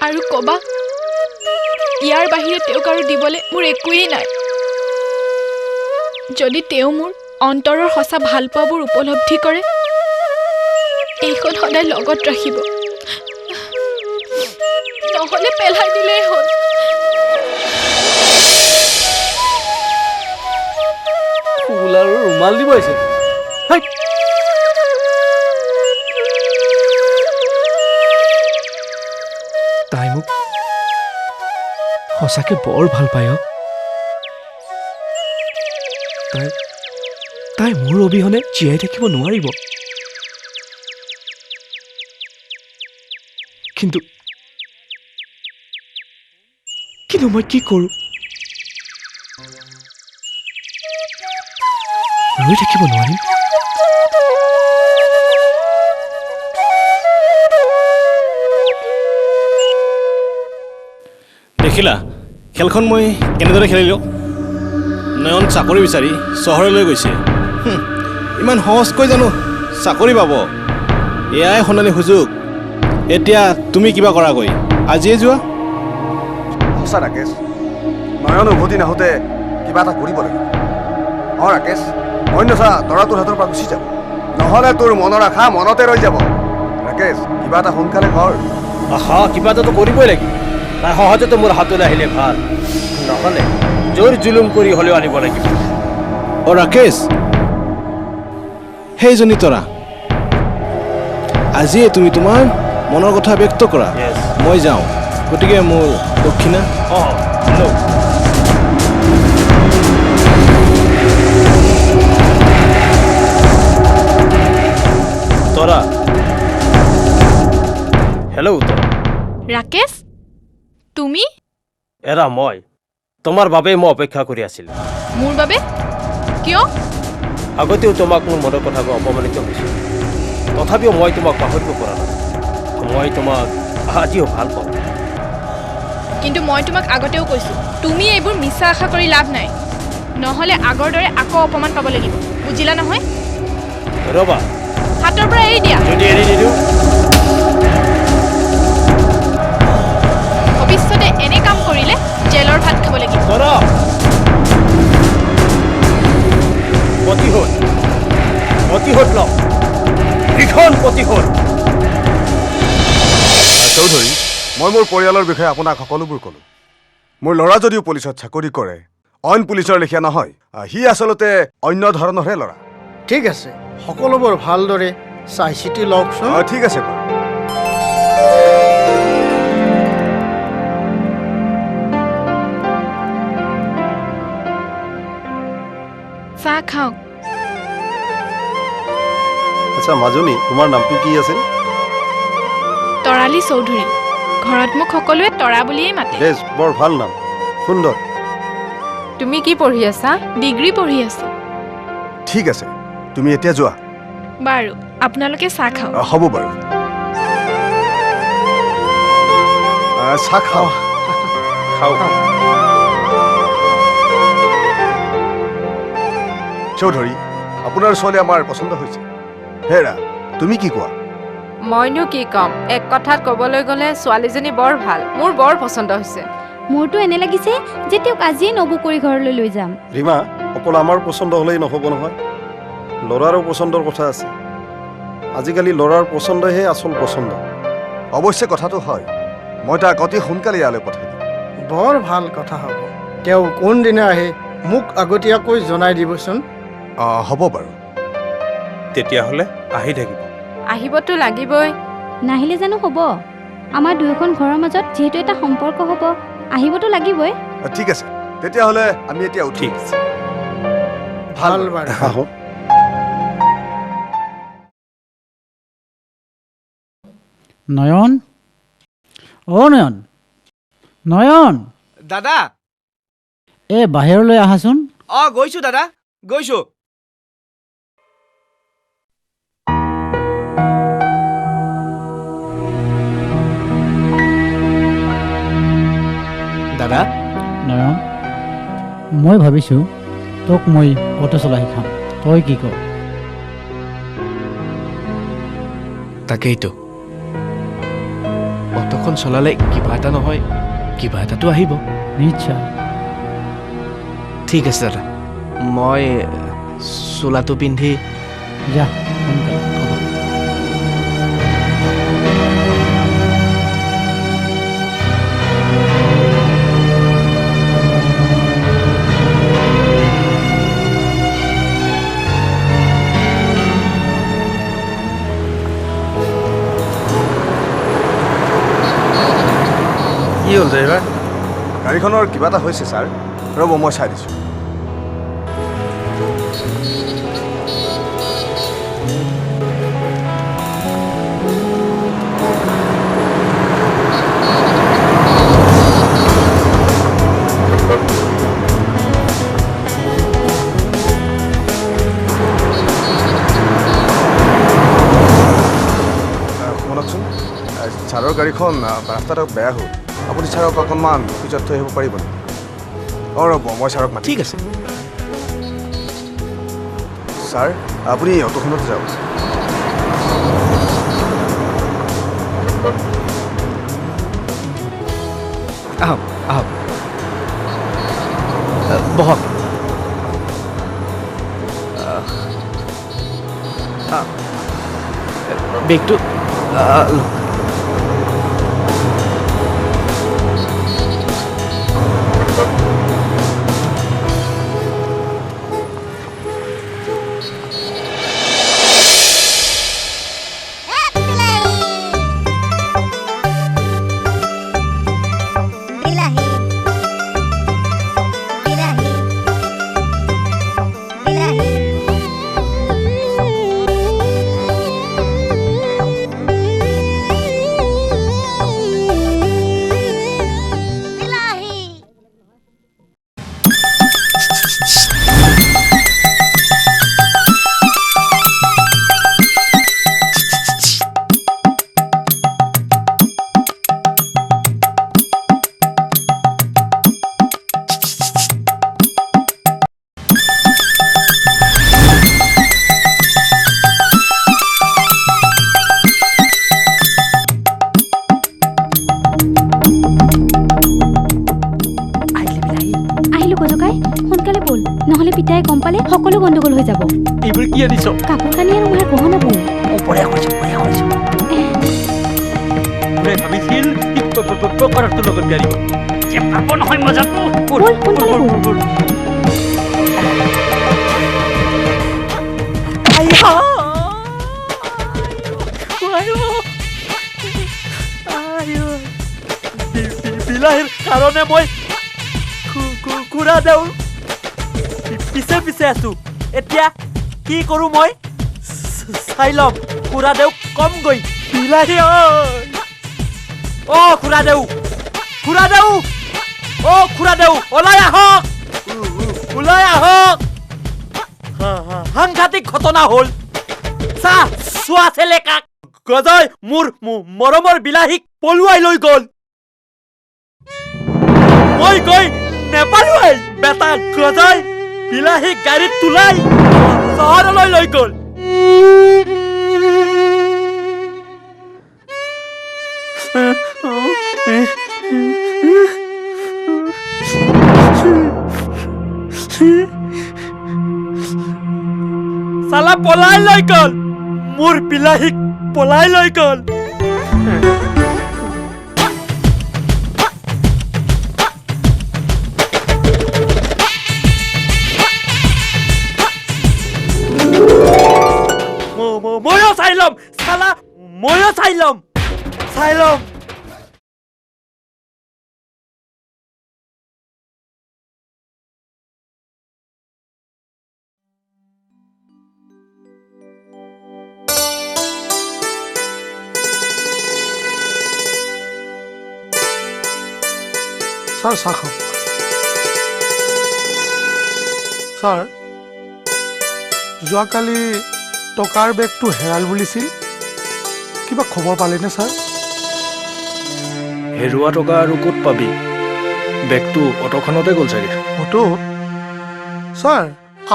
[SPEAKER 11] আৰু কবা ইয়াৰ বাহিৰে তেওঁক আৰু দিবলৈ মোৰ একোৱেই নাই। যদি তেওঁ মোৰ অন্তৰৰ সঁচা ভালপোৱাবোৰ উপলব্ধি কৰে, এইখন সদায় লগত ৰাখিব, নহ'লে পেলাই দিলেই হ'ল।
[SPEAKER 8] ফুল আৰু ৰুমাল দিব আহিছে।
[SPEAKER 7] তাই মোক সঁচাকৈ বৰ ভাল পায়। তাই মোৰ অবিহনে জীয়াই থাকিব নোৱাৰিব। কিন্তু কিন্তু মই কি কৰোঁ? ৰৈ থাকিব নোৱাৰিম।
[SPEAKER 14] দেখিলা খেলখন মই কেনেদৰে খেলিলোঁ? নয়ন চাকৰি বিচাৰি চহৰলৈ গৈছে। ইমান সহজকৈ জানো চাকৰি পাব? এয়াই সোণালী সুযোগ। এতিয়া তুমি কিবা কৰাগৈ, আজিয়ে যোৱা।
[SPEAKER 12] সঁচা ৰাকেশ, নয়ন উভতি নাহোঁতে কিবা এটা কৰিব লাগিব। অঁ ৰাকেশ, অন্যথা তৰা তোৰ হাতৰ পৰা গুচি যাব, নহ'লে তোৰ মনৰ আশা মনতে ৰৈ যাব। ৰাকেশ, কিবা এটা সোনকালে কৰ।
[SPEAKER 14] আহা, কিবা এটাতো কৰিবই লাগিব। তাই সহজতে মোৰ হাতলৈ আহিলে ভাল, নহ'লে জোৰ জুলুম কৰি হ'লেও আনিব লাগিব। অ ৰাকেশ, সেইজনী তৰা, আজিয়ে তুমি তোমাৰ মনৰ কথা ব্যক্ত কৰা। মই যাওঁ, গতিকে মোৰ দক্ষিণা। অঁ, তৰা। হেল্ল' তৰা।
[SPEAKER 11] ৰাকেশ, তুমি?
[SPEAKER 14] এৰা, মই তোমাৰ বাবেই মই অপেক্ষা কৰি আছিলোঁ।
[SPEAKER 11] মোৰ বাবে? কিয়?
[SPEAKER 14] আগতেও তোমাক মোৰ মনৰ কথা কৈ অপমানিত হৈছোঁ, তথাপিও মই তোমাক পাহৰিব পৰা নাই। মই তোমাক আজিও ভাল পাওঁ।
[SPEAKER 11] কিন্তু মই তোমাক আগতেও কৈছোঁ, তুমি এইবোৰ মিছা আশা কৰি লাভ নাই, নহ'লে আগৰ দৰে আকৌ অপমান পাব লাগিব, বুজিলা নহয়?
[SPEAKER 14] ৰ'বা,
[SPEAKER 11] হাতৰ পৰা এৰি দিয়া।
[SPEAKER 14] যদি এৰি নিদিওঁ?
[SPEAKER 11] ভৱিষ্যতে এনে কাম কৰিলে জেলৰ ভাত খাব লাগিব।
[SPEAKER 14] প্ৰতিশোধ, প্ৰতিশোধ লওক, ভীষণ প্ৰতিশোধ।
[SPEAKER 12] চৌধুৰী, মই মোৰ পৰিয়ালৰ বিষয়ে আপোনাক সকলোবোৰ ক'লোঁ। মোৰ ল'ৰা যদিও পুলিচত চাকৰি কৰে, অইন পুলিচৰ লেখীয়া নহয়, সি আচলতে অন্য ধৰণৰহে ল'ৰা।
[SPEAKER 6] ঠিক আছে, সকলোবোৰ ভালদৰে চাই চিতি লওকচোন।
[SPEAKER 12] ঠিক আছে বাৰু।
[SPEAKER 11] চাহ খাওক।
[SPEAKER 19] আচ্ছা মাজনী, তোমাৰ নামটো কি আছিল?
[SPEAKER 11] তৰালী চৌধুৰী। ঘৰত মোক সকলোৱে তৰা বুলিয়েই মাতে।
[SPEAKER 19] বেছ, বৰ ভাল নাম, সুন্দৰ।
[SPEAKER 10] তুমি কি পঢ়ি আছা?
[SPEAKER 11] ডিগ্ৰী পঢ়ি আছো।
[SPEAKER 12] ঠিক আছে, তুমি এতিয়া যোৱা।
[SPEAKER 11] বাৰু, আপোনালোকে চাহ খাওক।
[SPEAKER 12] হ'ব বাৰু, চাহ খাওঁ।
[SPEAKER 15] খাওঁ।
[SPEAKER 12] চৌধুৰী, আপোনাৰ ছোৱালী আমাৰ পচন্দ হৈছে। হেৰা, তুমি কি কোৱা?
[SPEAKER 10] মইনো কি ক'ম, এক কথাত ক'বলৈ গ'লে ছোৱালীজনী বৰ ভাল, মোৰ বৰ পচন্দ হৈছে।
[SPEAKER 16] মোৰতো এনে লাগিছে যে তেওঁক আজিয়ে নবু কৰি ঘৰলৈ লৈ যাম।
[SPEAKER 19] ৰীমা, অকল আমাৰ পচন্দ হ'লেই নহ'ব নহয়, ল'ৰাৰো পচন্দৰ কথা আছে। আজিকালি ল'ৰাৰ পচন্দহে আচল পচন্দ।
[SPEAKER 12] অৱশ্যে কথাটো হয়, মই তাক অতি সোনকালে ইয়ালৈ পঠাই দিম।
[SPEAKER 6] বৰ ভাল কথা হ'ব। তেওঁ কোনদিনা আহে মোক আগতীয়াকৈ জনাই দিবচোন।
[SPEAKER 12] অঁ, হ'ব বাৰু।
[SPEAKER 15] তেতিয়াহ'লে আহি থাকিব।
[SPEAKER 10] আহিবতো লাগিবই।
[SPEAKER 16] নাহিলে জানো হ'ব? আমাৰ দুয়োখন ঘৰৰ মাজত যিহেতু এটা সম্পৰ্ক হ'ব, আহিবতো লাগিবই।
[SPEAKER 12] ঠিক আছে, তেতিয়াহ'লে আমি এতিয়া উঠিম।
[SPEAKER 6] ভাল বাৰু।
[SPEAKER 19] আহোঁ।
[SPEAKER 20] নয়ন, অ নয়ন, নয়ন
[SPEAKER 18] দাদা,
[SPEAKER 20] এই বাহিৰলৈ আহাচোন।
[SPEAKER 18] অঁ, গৈছোঁ দাদা, গৈছোঁ।
[SPEAKER 7] দাদা।
[SPEAKER 20] নয়ন, মই ভাবিছোঁ তোক মই অ'টো চলাই শিকাম, তই কি ক?
[SPEAKER 7] তাকেইতো, অট'খন চলালে কিবা এটা নহয় কিবা এটাতো আহিব।
[SPEAKER 20] নিশ্চয়।
[SPEAKER 7] ঠিক আছে দাদা, মই চোলাটো পিন্ধি
[SPEAKER 20] যা সোনকালে।
[SPEAKER 7] হ'ব।
[SPEAKER 19] কি হ'ল ড্ৰাইভাৰ?
[SPEAKER 12] গাড়ীখনৰ কিবা এটা হৈছে ছাৰ, ৰ'ব মই চাই দিছোঁ। শুনকচোন, ছাৰৰ গাড়ীখন ৰাস্তাটো বেয়া হ'ল, আপুনি ছাৰক অকণমান পিছত থৈ আহিব পাৰিব নেকি? অঁ ৰ'ব, মই ছাৰক মাতি।
[SPEAKER 7] ঠিক আছে
[SPEAKER 12] ছাৰ, আপুনি অ'টোখনত যাওক।
[SPEAKER 7] আহক আহক, বহক। বেগটো
[SPEAKER 16] সকলো গণ্ডগোল হৈ যাব।
[SPEAKER 18] এইবোৰ কি আনিছ?
[SPEAKER 16] কাপোৰ কানি আৰু মাৰ গহনাবোৰ।
[SPEAKER 18] বঢ়িয়া কৰিছ, বঢ়িয়া কৰিছ। খুৰাই ভাবিছিল পকৰাটোৰ লগত বিয়া দিব, যে পাব নহয় মজাটো।
[SPEAKER 16] ব'ল সোনকালে ব'ল।
[SPEAKER 18] বিলাহীৰ কাৰণে মই খুৰা দেউৰ পিছে পিছে আছো। এতিয়া কি কৰো মই চাই ল'ম। খুৰাদেউ কমগৈ বিলাহী। অ খুৰাদেউ, খুৰাদেউ, অ খুৰাদেউ, ওলাই আহক, ওলাই আহক। সাংঘাতিক ঘটনা হ'ল। চা চোৱা চেলেকাক গজই মোৰ মৰমৰ বিলাহীক পলুৱাই লৈ গ'ল। মই গৈ নেপালোৱেই। বেটা গজই বিলাহী গাড়ীত তোলাই চহৰলৈ লৈ গ'ল। চালা পলাই লৈ গ'ল, মোৰ বিলাহীক পলাই লৈ গ'ল। ময়ো চাই ল'ম চালা, ময়ো চাই ল'ম, চাই ল'ম।
[SPEAKER 21] ছাৰ চাহ খাওক। ছাৰ, যোৱাকালি টকাৰ বেগটো হেৰাল বুলিছিল, কিবা খবৰ পালেনে ছাৰ?
[SPEAKER 22] হেৰুৱা টকা আৰু ক'ত পাবি? বেগটো অট'খনতে গ'ল চাগে।
[SPEAKER 21] অ'টোত? ছাৰ,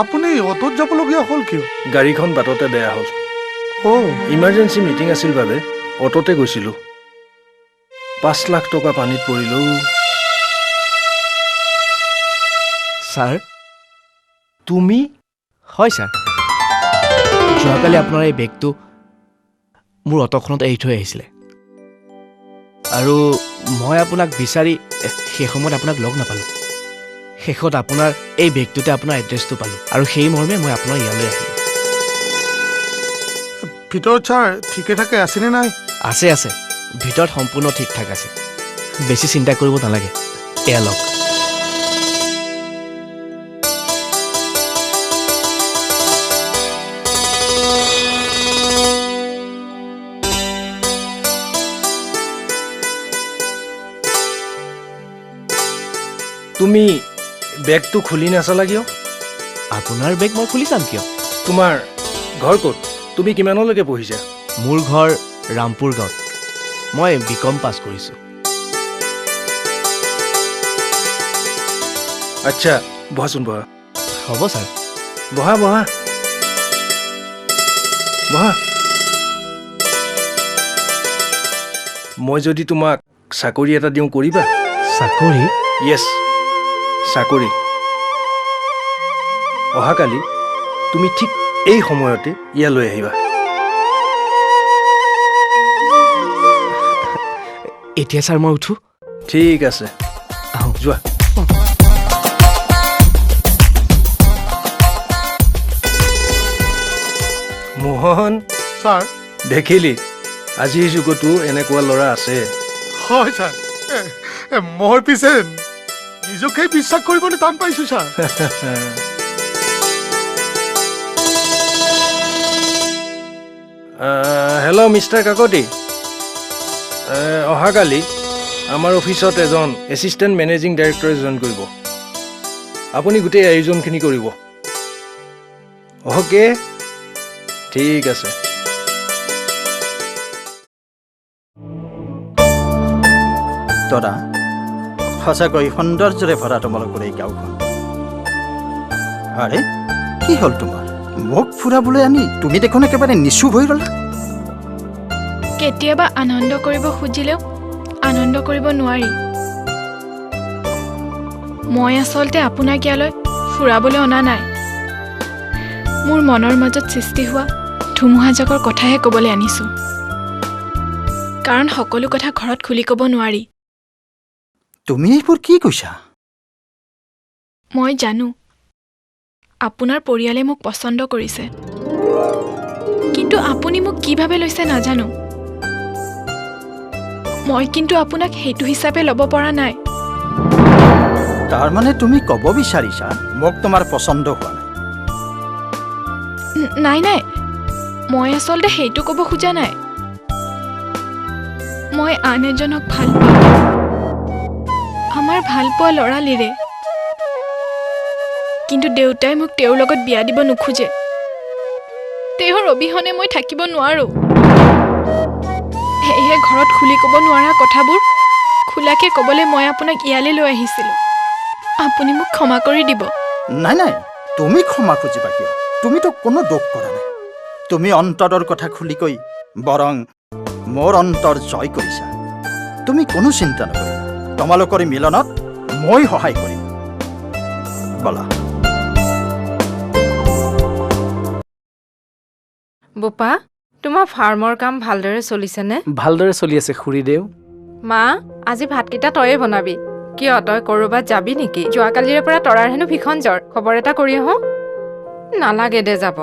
[SPEAKER 21] আপুনি অ'টোত যাবলগীয়া হ'ল কিয়?
[SPEAKER 22] গাড়ীখন বাটতে বেয়া হ'ল।
[SPEAKER 21] অ',
[SPEAKER 22] ইমাৰ্জেঞ্চি মিটিং আছিল বাবে অ'টোতে গৈছিলোঁ। 5 লাখ টকা পানীত পৰিলোঁ।
[SPEAKER 7] ছাৰ,
[SPEAKER 22] তুমি?
[SPEAKER 7] হয় ছাৰ, যোৱাকালি আপোনাৰ এই বেগটো মোৰ অট'খনত এৰি থৈ আহিছিলে আৰু মই আপোনাক বিচাৰি সেই সময়ত আপোনাক লগ নাপালোঁ। শেষত আপোনাৰ এই বেগটোতে আপোনাৰ এড্ৰেছটো পালোঁ আৰু সেই মৰ্মে মই আপোনাৰ ইয়ালৈ আহিলোঁ।
[SPEAKER 21] ভিতৰত ছাৰ ঠিকে থাকে আছেনে নাই?
[SPEAKER 7] আছে আছে, ভিতৰত সম্পূৰ্ণ ঠিক ঠাক আছে, বেছি চিন্তা কৰিব নালাগে। এয়া লওক।
[SPEAKER 22] তুমি বেগটো খুলি নাচালা কিয়?
[SPEAKER 7] আপোনাৰ বেগ মই খুলি চাম কিয়?
[SPEAKER 22] তোমাৰ ঘৰ ক'ত? তুমি কিমানলৈকে পঢ়িছা?
[SPEAKER 7] মোৰ ঘৰ ৰামপুৰ গাঁৱত। মই বি কম পাছ কৰিছোঁ।
[SPEAKER 22] আচ্ছা, বহাচোন বহা।
[SPEAKER 7] হ'ব ছাৰ।
[SPEAKER 22] বহা বহা বহা। মই যদি তোমাক চাকৰি এটা দিওঁ, কৰিবা?
[SPEAKER 7] চাকৰি?
[SPEAKER 22] য়েছ, চাকৰি। অহাকালি তুমি ঠিক এই সময়তে ইয়ালৈ আহিবা।
[SPEAKER 7] এতিয়া ছাৰ মই উঠো?
[SPEAKER 22] ঠিক আছে, যোৱা। মোহন
[SPEAKER 21] ছাৰ,
[SPEAKER 22] দেখিলি আজিৰ যুগতো এনেকুৱা ল'ৰা আছে।
[SPEAKER 21] হয় ছাৰ, মই পিছে নিজকে বিশ্বাস কৰিবলৈ টান পাইছো ছাৰ।
[SPEAKER 22] হেল্ল' মিষ্টাৰ কাকতি, অহাকালি আমাৰ অফিচত এজন এছিষ্টেণ্ট মেনেজিং ডাইৰেক্টৰে জইন কৰিব। আপুনি গোটেই আয়োজনখিনি কৰিব। অ'কে, ঠিক আছে।
[SPEAKER 17] তৰা, সঁচাকৈ সৌন্দৰ্যৰে ভৰা তোমালোকৰ এই গাঁওখন। আৰে কি হ'ল তোমাৰ? মোক ফুৰাবলৈ আনি তুমি দেখোন একেবাৰে নিচুপ হৈ ৰলা।
[SPEAKER 11] কেতিয়াবা আনন্দ কৰিব খুজিলেও আনন্দ কৰিব নোৱাৰি। মই আচলতে আপোনাক ইয়ালৈ ফুৰাবলৈ অনা নাই, মোৰ মনৰ মাজত সৃষ্টি হোৱা ধুমুহাজাকৰ কথাহে ক'বলৈ আনিছোঁ। কাৰণ সকলো কথা ঘৰত খুলি ক'ব নোৱাৰি।
[SPEAKER 17] তুমি এইবোৰ কি কৈছা?
[SPEAKER 11] মই জানো আপোনাৰ পৰিয়ালে মোক পচন্দ কৰিছে, কিন্তু আপুনি মোক কিভাৱে লৈছে নাজানো। মই কিন্তু আপোনাক সেইটো হিচাপে ল'ব পৰা নাই।
[SPEAKER 17] তাৰমানে তুমি ক'ব বিচাৰিছা মোক তোমাৰ পচন্দ হোৱা নাই?
[SPEAKER 11] নাই নাই, মই আচলতে সেইটো ক'ব খোজা নাই। মই আন এজনক ভাল পাওঁ, আমাৰ ভাল পোৱা ল'ৰালিৰে। কিন্তু দেউতাই মোক তেওঁৰ লগত বিয়া দিব নোখোজে। তেওঁৰ অবিহনে মই থাকিব নোৱাৰোঁ। সেয়েহে ঘৰত খুলি ক'ব নোৱাৰা কথাবোৰ খোলাকৈ ক'বলৈ মই আপোনাক ইয়ালৈ লৈ আহিছিলোঁ। আপুনি মোক ক্ষমা কৰি দিব।
[SPEAKER 17] নাই নাই, তুমি ক্ষমা খুজিবা কিয়? তুমিতো কোনো দোষ কৰা নাই। তুমি অন্তৰৰ কথা খুলি কৈ বৰং মোৰ অন্তৰ জয় কৰিছা। তুমি কোনো চিন্তা নকৰিবা, তোমালোকৰ মিলনত মই সহায় কৰিম। ব'লা।
[SPEAKER 10] বোপা, তোমাৰ ফাৰ্মৰ কাম ভালদৰে চলিছেনে?
[SPEAKER 8] ভালদৰে চলি আছে খুৰীদেউ।
[SPEAKER 10] মা, আজি ভাতকেইটা তয়ে বনাবি। কিয়, তই ক'ৰবাত যাবি নেকি? যোৱাকালিৰে পৰা তৰাৰ হেনো ভীষণ জ্বৰ। খবৰ এটা কৰি আহোঁ। নালাগে দে যাব,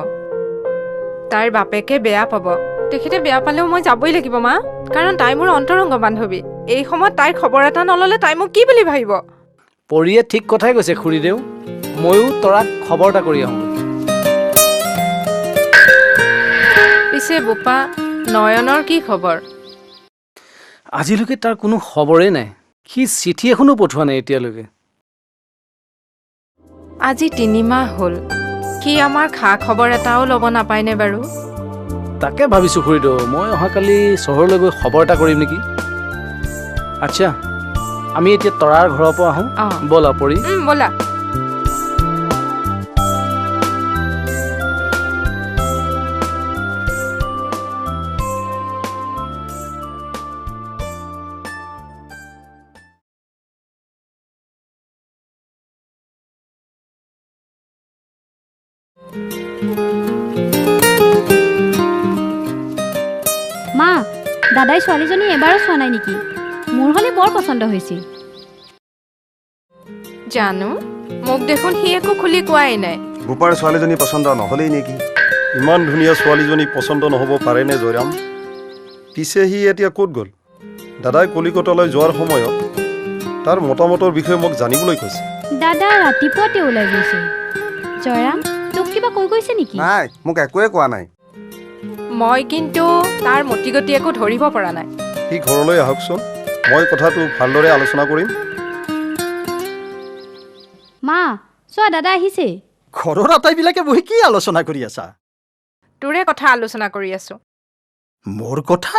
[SPEAKER 10] তাইৰ বাপেকে বেয়া পাব। তেখেতে বেয়া পালেও মই যাবই লাগিব মা, কাৰণ তাই মোৰ অন্তৰংগ বান্ধৱী। এই সময়ত তাইৰ খবৰ এটা নল'লে তাই মোক কি বুলি ভাবিব?
[SPEAKER 8] পৰিয়ে ঠিক কথাই কৈছে খুৰীদেউ, ময়ো তৰাক খবৰ এটা কৰি আহোঁ।
[SPEAKER 10] পিছে বোপা, নয়নৰ কি খবৰ?
[SPEAKER 8] আজিলৈকে তাৰ কোনো খবৰেই নাই। সি চিঠি এখনো পঠোৱা নাই এতিয়ালৈকে।
[SPEAKER 10] আজি 3 মাহ হ'ল, সি আমাৰ খা খবৰ এটাও ল'ব নাপায়নে বাৰু?
[SPEAKER 8] তাকে ভাবিছোঁ খুৰীদেউ, মই অহাকালি চহৰলৈ গৈ খবৰ এটা কৰিম নেকি। আচ্ছা, আমি এতিয়া তৰাৰ ঘৰৰ পৰা আহোঁ। ব'লা পৰি।
[SPEAKER 10] ব'লা।
[SPEAKER 16] মা, দাদাই ছোৱালীজনী এবাৰো চোৱা নাই নেকি? মোৰ হ'লে বৰ পচন্দ হৈছিল।
[SPEAKER 10] জানো, মোক দেখোন সি একো খুলি কোৱাই নাই।
[SPEAKER 12] বোপাৰ ছোৱালীজনী পচন্দ নহ'লেই নেকি?
[SPEAKER 19] ইমান ধুনীয়া ছোৱালীজনী পচন্দ নহ'ব পাৰেনে জয়ৰাম? পিছে সি এতিয়া ক'ত গ'ল? দাদাই কলিকতালৈ যোৱাৰ সময়ত তাৰ মতামতৰ বিষয়ে মোক জানিবলৈ কৈছে।
[SPEAKER 16] দাদা ৰাতিপুৱাতে ওলাই গৈছে। জয়ৰাম, তোক কিবা কৈ গৈছে নেকি?
[SPEAKER 12] নাই, মোক একোৱে কোৱা নাই।
[SPEAKER 10] মই কিন্তু তাৰ মতিগতি একো ধৰিব পৰা নাই।
[SPEAKER 19] সি ঘৰলৈ আহকচোন, মই কথাটো ভালদৰে আলোচনা কৰিম।
[SPEAKER 16] মা, চোৱা দাদা আহিছে।
[SPEAKER 17] ঘৰৰ আটাইবিলাকে বহি কি আলোচনা কৰি আছা?
[SPEAKER 10] তোৰে কথা আলোচনা কৰি আছো।
[SPEAKER 17] মোৰ কথা?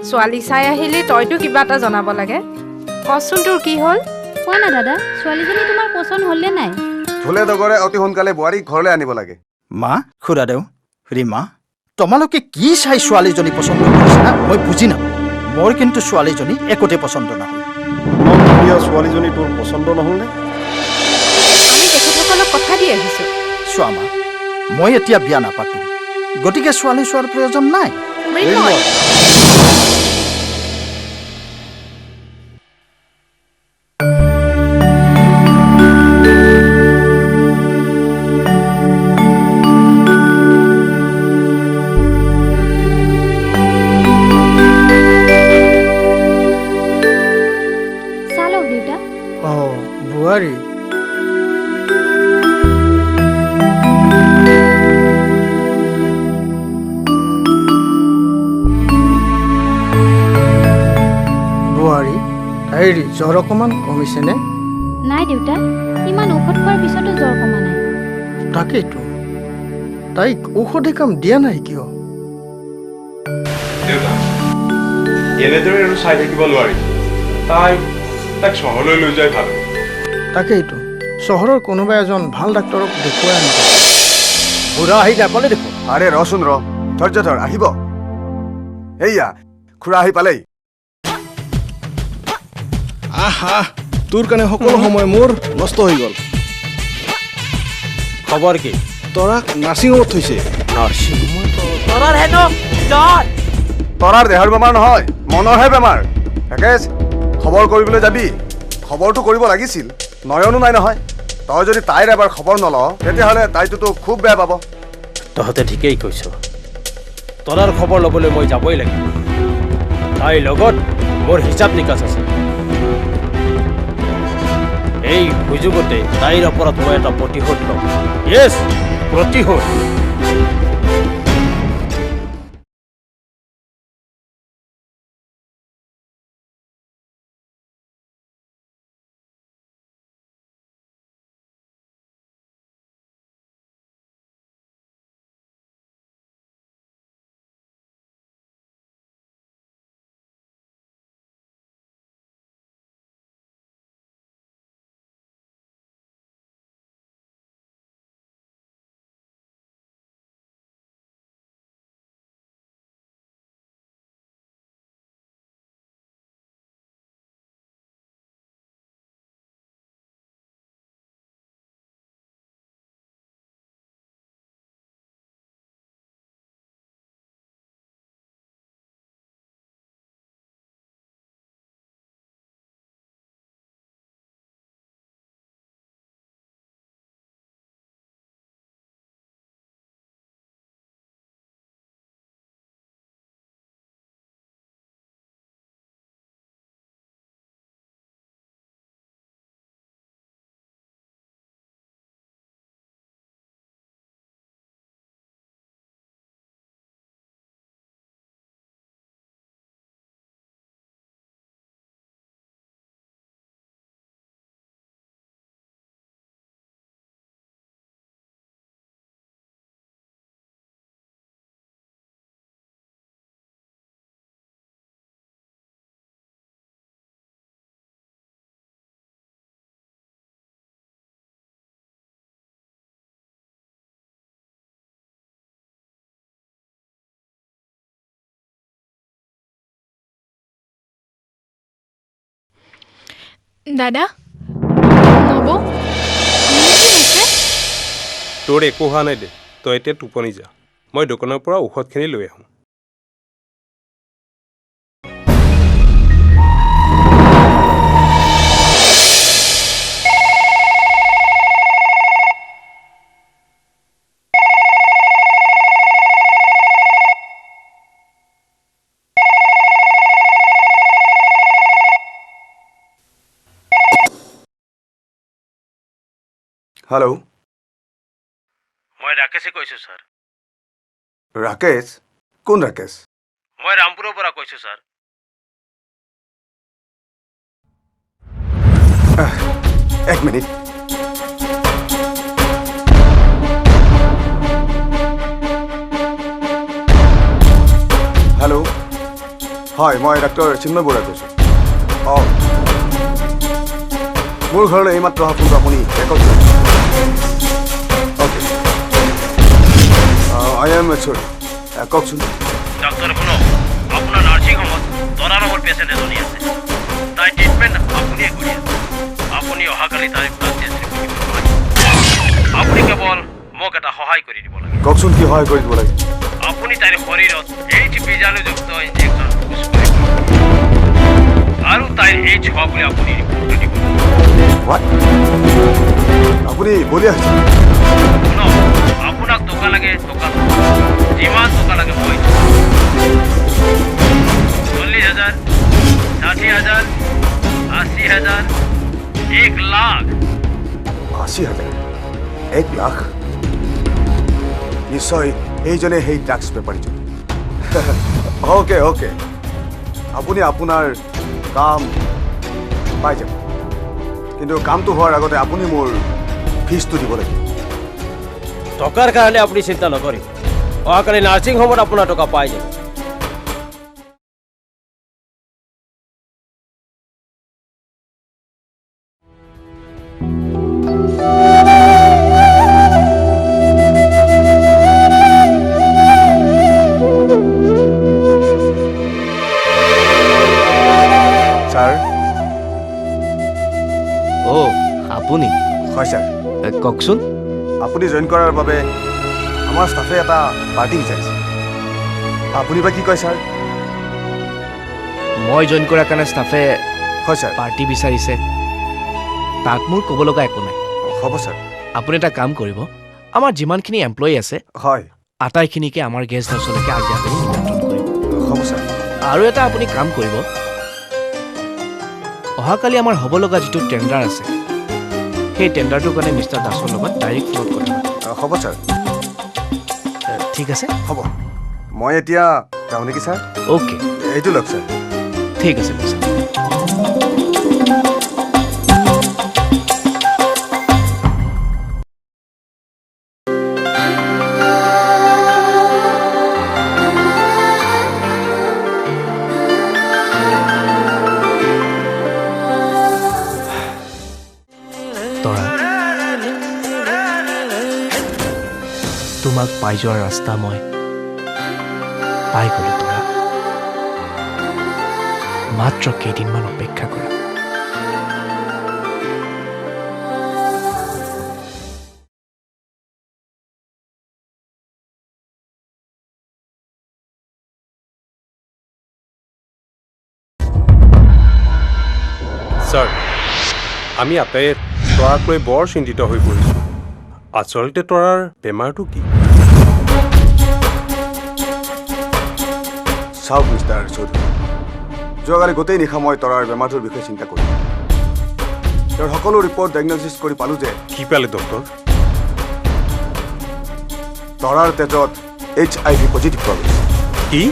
[SPEAKER 10] ছোৱালী চাই আহিলি, তইতো কিবা এটা জনাব লাগে। কচোন তোৰ কি হ'ল?
[SPEAKER 16] কোৱা না দাদা, ছোৱালীজনী তোমাৰ পচন্দ হ'লনে নাই?
[SPEAKER 12] ঢোলে দগৰে অতি সোনকালে বোৱাৰীক ঘৰলৈ আনিব লাগে।
[SPEAKER 17] মা, খুৰাদেউ, ৰীমা, তোমালোকে কি চাই ছোৱালীজনী পচন্দ কৰিছা মই বুজি নাপাওঁ। মোৰ কিন্তু ছোৱালীজনী একোতে পচন্দ নহ'ল।
[SPEAKER 19] ইমান ধুনীয়া ছোৱালীজনী তোৰ পচন্দ নহ'লনে?
[SPEAKER 10] আমি তেখেতসকলক কথা দি আহিছোঁ।
[SPEAKER 17] চোৱা মা, মই এতিয়া বিয়া নাপাতো, গতিকে ছোৱালী চোৱাৰ প্ৰয়োজন নাই।
[SPEAKER 10] মৃন্ময়,
[SPEAKER 16] চালক দেউতা।
[SPEAKER 6] অঁ বোৱাৰী, বোৱাৰী, তাইৰ জ্বৰ অকণমান কমিছেনে?
[SPEAKER 16] নাই দেউতা, ইমান ঔষধ খোৱাৰ পিছতো জ্বৰ কমা নাই।
[SPEAKER 6] তাকেইতো, তাইক ঔষধে কাম দিয়া নাই কিয়?
[SPEAKER 15] দেউতা, এনেদৰে আৰু চাই থাকিব নোৱাৰি। তাই তাইক চহৰলৈ লৈ যোৱাই ভাল।
[SPEAKER 6] তাকেইতো, চহৰৰ কোনোবা এজন ভাল ডাক্তৰক দেখুৱাই আনিব।
[SPEAKER 17] খুৰা আহি নাপালে দেখোন।
[SPEAKER 12] আৰে ৰচোন ৰ, ধৈৰ্য ধৰ, আহিব। এইয়া খুৰা আহি পালেই।
[SPEAKER 14] আহা, তোৰ কাৰণে সকলো সময় মোৰ নষ্ট হৈ গ'ল।
[SPEAKER 1] খবৰ কি?
[SPEAKER 14] তৰাক নাৰ্ছিং হোমত থৈছে।
[SPEAKER 1] নাৰ্ছিং হোমত?
[SPEAKER 18] তৰাৰ হেনো জ্বৰ।
[SPEAKER 12] তৰাৰ দেহৰ বেমাৰ নহয়, মনৰহে বেমাৰ। ৰাকেশ, খবৰ কৰিবলৈ যাবি? খবৰটো কৰিব লাগিছিল, নয়নো নাই নহয়। তই যদি তাইৰ এবাৰ খবৰ নলৱ, তেতিয়াহ'লে তাইটোতো খুব বেয়া পাব।
[SPEAKER 1] তহঁতে ঠিকেই কৈছ, তৰাৰ খবৰ ল'বলৈ মই যাবই লাগিব। তাইৰ লগত মোৰ হিচাপ নিকাচ আছে। এই সুযোগতে তাইৰ ওপৰত মই এটা প্ৰতিশোধ ল'ম। য়েছ, প্ৰতিশোধ।
[SPEAKER 11] দাদা, নবৌ, মোৰ কি হৈছে?
[SPEAKER 15] তোৰ একো হোৱা নাই দে, তই এতিয়া টোপনি যা। মই দোকানৰ পৰা ঔষধখিনি লৈ আহোঁ।
[SPEAKER 12] হেল্ল',
[SPEAKER 1] মই ৰাকেশে কৈছোঁ ছাৰ।
[SPEAKER 12] ৰাকেশ? কোন ৰাকেশ?
[SPEAKER 1] মই ৰামপুৰৰ পৰা কৈছোঁ ছাৰ।
[SPEAKER 12] এক মিনিট। হেল্ল', হয়, মই ডাক্তৰ চিন্ময় বৰুৱাই কৈছোঁ। অঁ, মোৰ ঘৰলৈ এইমাত্ৰ অহা ফোনটো আপুনি ৰেকৰ্ড কৰিব। Okay, I am sorry. কওকচোন।
[SPEAKER 1] ডাক্তৰ শুনক, আপোনাৰ নাৰ্ছিং হোমত তৰা নামৰ পেচেণ্ট এজনী আছে। তাইৰ ট্ৰিটমেণ্ট আপুনিয়ে কৰি আছে। আপুনি অহাকালি তাইৰ ব্লাড টেষ্ট ৰিপৰ্ট দিব নোৱাৰিব। আপুনি কেৱল মোক এটা সহায় কৰি দিব লাগে।
[SPEAKER 12] কওকচোন, কি সহায় কৰি দিব লাগে?
[SPEAKER 1] আপুনি তাইৰ শৰীৰত এইচ বীজাণুযুক্ত ইনজেকশ্যন পুছ কৰিব আৰু তাইৰ এইচ হোৱা বুলি আপুনি ৰিপৰ্টটো দিব।
[SPEAKER 12] What? আপুনি বলিয়া হৈছে।
[SPEAKER 1] শুনক, আপোনাক টকা লাগে, টকা যিমান টকা লাগে মই 40,000, 60,000, 80,000, 1 লাখ।
[SPEAKER 12] 80,000? 1 লাখ? নিশ্চয় এইজনে সেই ড্ৰাগছ বেপাৰীজন। অ'কে অ'কে, আপুনি আপোনাৰ কাম পাই যাব, কিন্তু কামটো হোৱাৰ আগতে আপুনি মোৰ ফিজটো দিব লাগিব।
[SPEAKER 1] টকাৰ কাৰণে আপুনি চিন্তা নকৰিব, অহাকালি নাৰ্ছিং হোমত আপোনাৰ টকা পাই যাব।
[SPEAKER 12] ছাৰ।
[SPEAKER 7] অ' আপুনি?
[SPEAKER 12] হয় ছাৰ।
[SPEAKER 7] কওকচোন।
[SPEAKER 12] আপুনি জইন কৰাৰ বাবে আমাৰ ষ্টাফে এটা পাৰ্টি বিচাৰিছে, আপুনি বা কি কয় ছাৰ?
[SPEAKER 7] মই জইন কৰাৰ কাৰণে ষ্টাফে
[SPEAKER 12] হয় ছাৰ
[SPEAKER 7] পাৰ্টি বিচাৰিছে, তাত মোৰ ক'ব লগা একো নাই।
[SPEAKER 12] হ'ব ছাৰ।
[SPEAKER 7] আপুনি এটা কাম কৰিব, আমাৰ যিমানখিনি এমপ্লয়ী আছে
[SPEAKER 12] হয়
[SPEAKER 7] আটাইখিনিকে আমাৰ গেষ্ট হাউচলৈকে আজি আবেলি নিমন্ত্ৰণ কৰিব।
[SPEAKER 12] হ'ব ছাৰ।
[SPEAKER 7] আৰু এটা আপুনি কাম কৰিব, অহাকালি আমাৰ হ'ব লগা যিটো টেণ্ডাৰ আছে সেই টেণ্ডাৰটোৰ কাৰণে মিষ্টাৰ দাসৰ লগত ডাইৰেক্ট ফোনত কথা পাতিম।
[SPEAKER 12] হ'ব ছাৰ।
[SPEAKER 7] ঠিক আছে,
[SPEAKER 12] হ'ব। মই এতিয়া যাওঁ নেকি ছাৰ?
[SPEAKER 7] অ'কে।
[SPEAKER 12] এইটো লওক ছাৰ।
[SPEAKER 7] ঠিক আছে ছাৰ। তৰা, তোমাক পাই যোৱাৰ ৰাস্তা মই পাই গলো। তৰা, মাত্ৰ কেইদিনমান অপেক্ষা কৰা।
[SPEAKER 15] ছাৰ, আমি আটাইয়ে তৰাক লৈ বৰ চিন্তিত হৈ পৰিছোঁ। আচলতে তৰাৰ বেমাৰটো কি?
[SPEAKER 12] চাওক মিষ্টাৰ চৌধুৰী, যোৱাকালি গোটেই নিশা মই তৰাৰ বেমাৰটোৰ বিষয়ে চিন্তা কৰিলোঁ। তেওঁৰ সকলো ৰিপৰ্ট ডায়েগন'চিছ কৰি পালোঁ যে
[SPEAKER 15] কি পালে ডক্টৰ?
[SPEAKER 12] তৰাৰ তেজত HIV positive পোৱা গৈছে।
[SPEAKER 15] কি?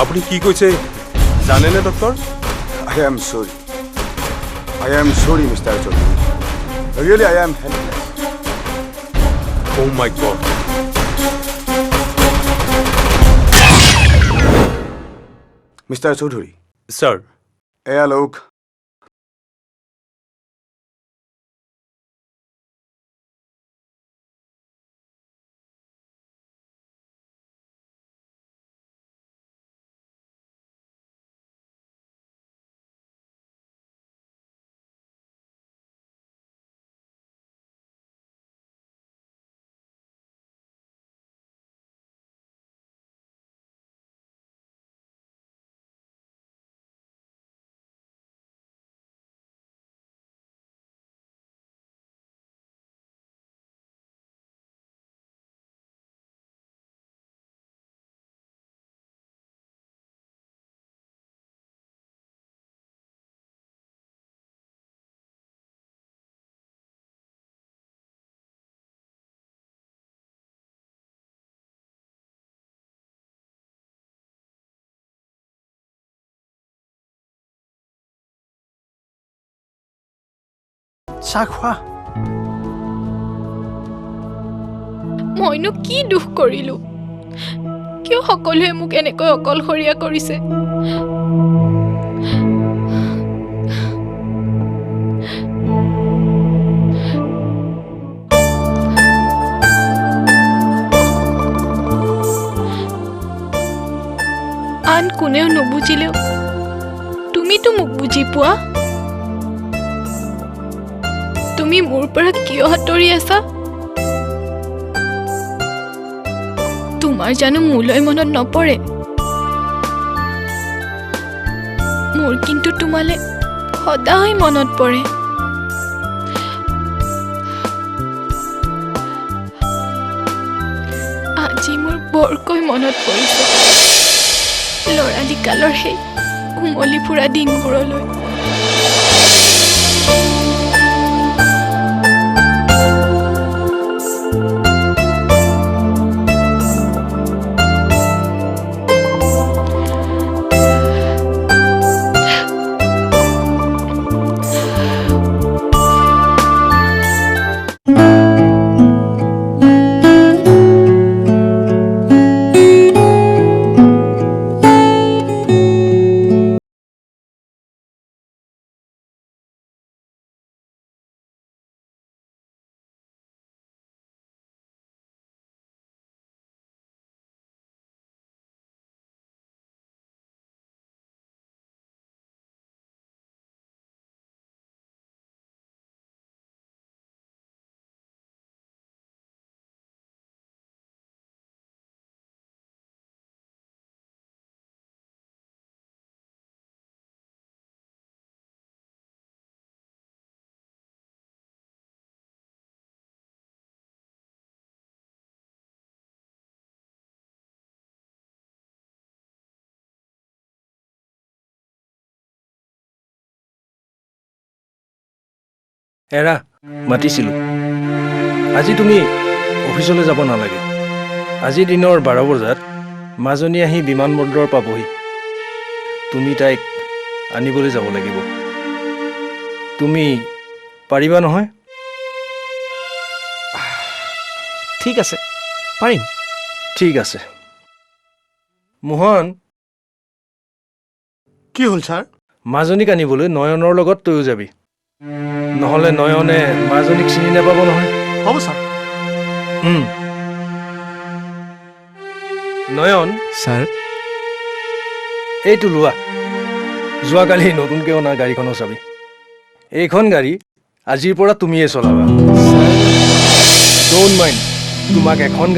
[SPEAKER 15] আপুনি কি কৈছে জানেনে doctor?
[SPEAKER 12] I am sorry, I am sorry mister Choudhury, really I am helpless.
[SPEAKER 15] Oh my God.
[SPEAKER 12] Mister Choudhury.
[SPEAKER 15] Sir.
[SPEAKER 12] এয়া লওক
[SPEAKER 17] চাহ খোৱা।
[SPEAKER 11] মইনো কি দুখ কৰিলো? কিয় সকলোৱে মোক এনেকৈ অকলশৰীয়া কৰিছে? আন কোনেও নুবুজিলেও তুমিতো মোক বুজি পোৱা। তুমি মোৰ পৰা কিয় আঁতৰি আছা? তোমাৰ জানো মোলৈ মনত নপৰে? মোৰ কিন্তু তোমালৈ সদায় মনত পৰে। আজি মোৰ বৰকৈ মনত পৰিছে ল'ৰালি কালৰ সেই উমলি ফুৰা দিনবোৰলৈ।
[SPEAKER 22] এৰা, মাতিছিলোঁ। আজি তুমি অফিচলৈ যাব নালাগে। আজি দিনৰ 12 বজাত মাজনী আহি বিমানবন্দৰ পাবহি। তুমি তাইক আনিবলৈ যাব লাগিব। তুমি পাৰিবা নহয়?
[SPEAKER 7] ঠিক আছে, পাৰিম।
[SPEAKER 22] ঠিক আছে। মোহন।
[SPEAKER 21] কি হ'ল ছাৰ?
[SPEAKER 22] মাজনীক আনিবলৈ নয়নৰ লগত তয়ো যাবি, নহ'লে নয়নে মাজনীক চিনি নাপাব নহয়।
[SPEAKER 21] হ'ব ছাৰ।
[SPEAKER 22] নয়ন।
[SPEAKER 7] ছাৰ।
[SPEAKER 22] এইটো লোৱা, যোৱাকালি নতুনকৈ অনা গাড়ীখনৰ চাবি। এইখন গাড়ী আজিৰ পৰা তুমিয়ে চলাবা। Don't mind, তোমাক এখন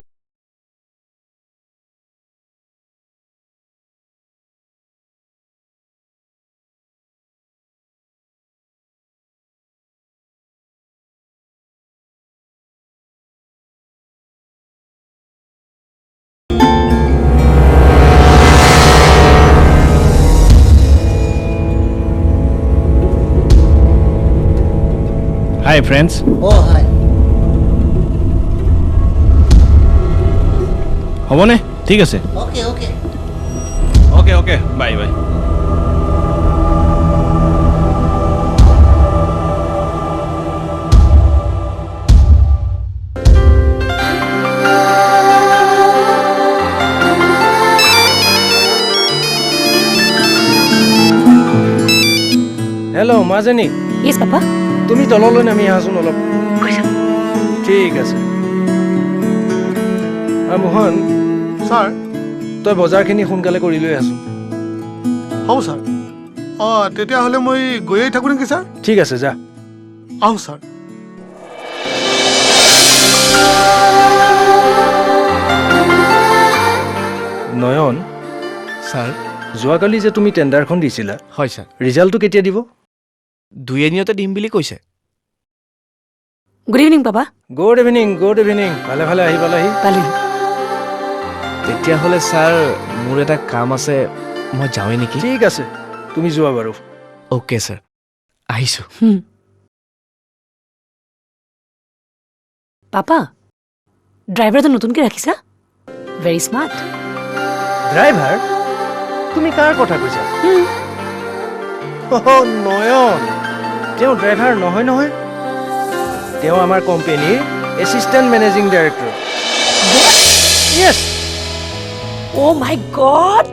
[SPEAKER 14] Hi friends.
[SPEAKER 6] Oh hi.
[SPEAKER 14] হ'বনে? ঠিক আছে।
[SPEAKER 6] Okay okay.
[SPEAKER 14] Okay okay, bye bye.
[SPEAKER 22] Hello মাজনী।
[SPEAKER 3] Yes papa.
[SPEAKER 22] তুমি তললৈ নামি আহাচোন অলপ। ঠিক আছে। মোহন।
[SPEAKER 21] ছাৰ।
[SPEAKER 22] তই বজাৰখিনি সোনকালে কৰি লৈ আহাচোন।
[SPEAKER 21] হ'ব ছাৰ। অঁ, তেতিয়াহ'লে মই গৈয়ে থাকোঁ নেকি ছাৰ?
[SPEAKER 22] ঠিক আছে, যা।
[SPEAKER 21] আহোঁ ছাৰ।
[SPEAKER 22] নয়ন।
[SPEAKER 7] ছাৰ।
[SPEAKER 22] যোৱাকালি যে তুমি টেণ্ডাৰখন দিছিলা।
[SPEAKER 7] হয় ছাৰ।
[SPEAKER 22] ৰিজাল্টটো কেতিয়া দিব?
[SPEAKER 7] দুই এদিনতে দিম বুলি কৈছে।
[SPEAKER 3] Good evening papa.
[SPEAKER 22] Good evening, good evening. ভালে ভালে আহি পালাহি?
[SPEAKER 3] পালি।
[SPEAKER 7] তেতিয়াহ'লে ছাৰ মোৰ এটা কাম আছে, মই যাওঁৱেই নেকি?
[SPEAKER 22] ঠিক আছে, তুমি যোৱা বাৰু।
[SPEAKER 7] অ'কে ছাৰ, আহিছোঁ।
[SPEAKER 3] পাপা, ড্ৰাইভাৰজন নতুনকৈ ৰাখিছা? Very smart.
[SPEAKER 22] Driver? তুমি কাৰ কথা কৈছা? নয়ন। তেওঁ ড্ৰাইভাৰ নহয় নহয়। তেওঁ আমাৰ কোম্পেনীৰ assistant managing director. Yes.
[SPEAKER 3] Oh my god,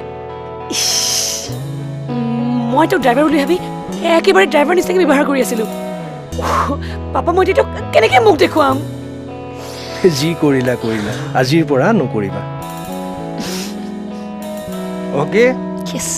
[SPEAKER 3] মই তেওঁক ড্ৰাইভাৰ বুলি ভাবি একেবাৰে ড্ৰাইভাৰ নিচিনাকৈ ব্যৱহাৰ কৰি আছিলোঁ। পাপা, মই এতিয়া কেনেকৈ মুখ দেখুৱাম?
[SPEAKER 22] যি কৰিলা কৰিলা, আজিৰ পৰা নকৰিবা। অ'কে?
[SPEAKER 3] য়েছ।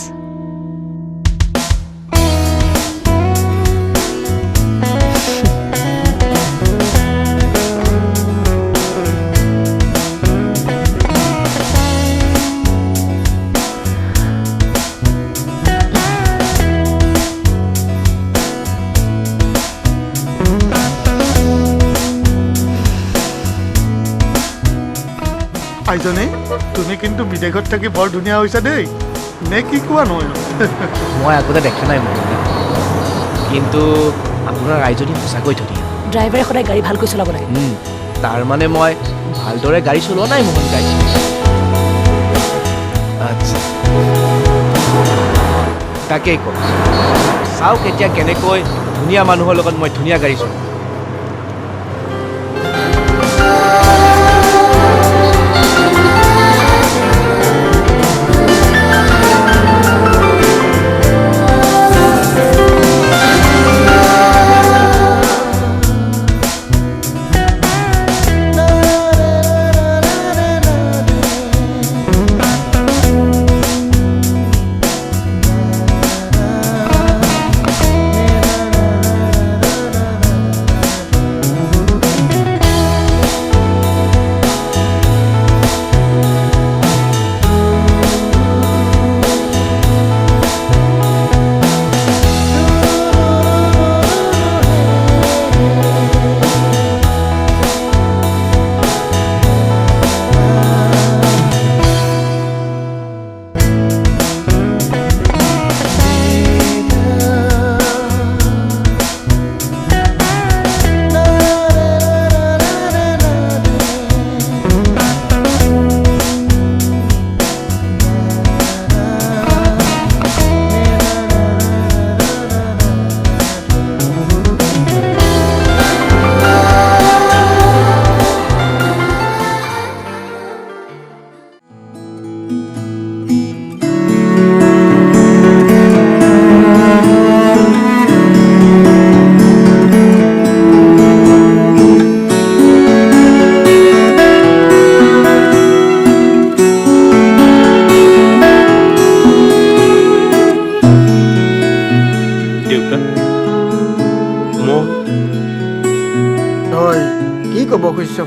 [SPEAKER 21] আইজনী, তুমি কিন্তু বিদেশত থাকি বৰ ধুনীয়া হৈছা দেই, নে কি কোৱা? নহয়,
[SPEAKER 7] মই আগতে দেখা নাই মোৰ, কিন্তু আপোনাৰ আইজনী সঁচাকৈ ধুনীয়া।
[SPEAKER 3] ড্ৰাইভাৰে সদায় গাড়ী ভালকৈ চলাব লাগে।
[SPEAKER 7] তাৰমানে মই ভালদৰে গাড়ী চলোৱা নাই মোহন গাই। আচ্ছা, তাকেই কওঁ, চাওক এতিয়া কেনেকৈ ধুনীয়া মানুহৰ লগত মই ধুনীয়া গাড়ী চলাওঁ।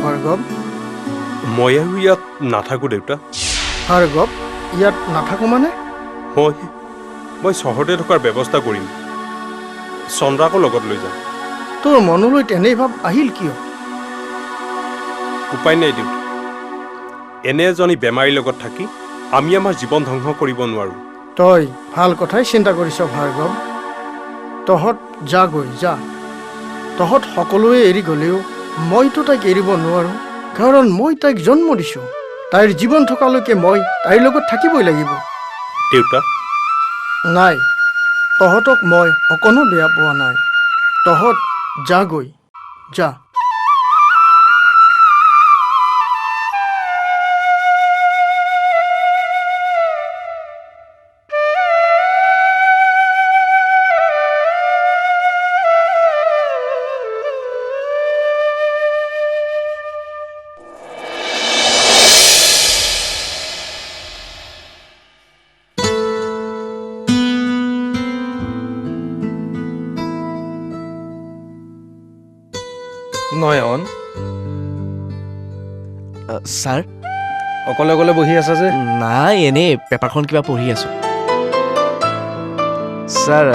[SPEAKER 6] ভাৰ্গৱ,
[SPEAKER 15] মই আৰু ইয়াত নাথাকো দেউতা।
[SPEAKER 6] ভাৰ্গৱ, ইয়াত নাথাকো মানে?
[SPEAKER 15] মই চহৰতে থকাৰ ব্যৱস্থা কৰিম, চন্দ্ৰাকো লগত লৈ যাম।
[SPEAKER 6] তোৰ মনলৈ তেনে ভাৱ আহিল কিয়?
[SPEAKER 15] উপায় নাই দেউতা, এনে এজনী বেমাৰীৰ লগত থাকি আমি আমাৰ জীৱন ধ্বংস কৰিব নোৱাৰোঁ।
[SPEAKER 6] তই ভাল কথাই চিন্তা কৰিছ ভাৰ্গৱ। তহঁত যাগৈ যা, তহঁত সকলোৱে এৰি গ'লেও মইতো তাইক এৰিব নোৱাৰোঁ, কাৰণ মই তাইক জন্ম দিছোঁ। তাইৰ জীৱন থকালৈকে মই তাইৰ লগত থাকিবই লাগিব।
[SPEAKER 15] দেউতা।
[SPEAKER 6] নাই, তহঁতক মই অকণো বেয়া পোৱা নাই, তহঁত যাগৈ যা।
[SPEAKER 22] নয়ন।
[SPEAKER 7] ছাৰ,
[SPEAKER 22] অকলে অকলে বহি আছা যে?
[SPEAKER 7] নাই, এনেই পেপাৰখন কিবা পঢ়ি আছোঁ। ছাৰ,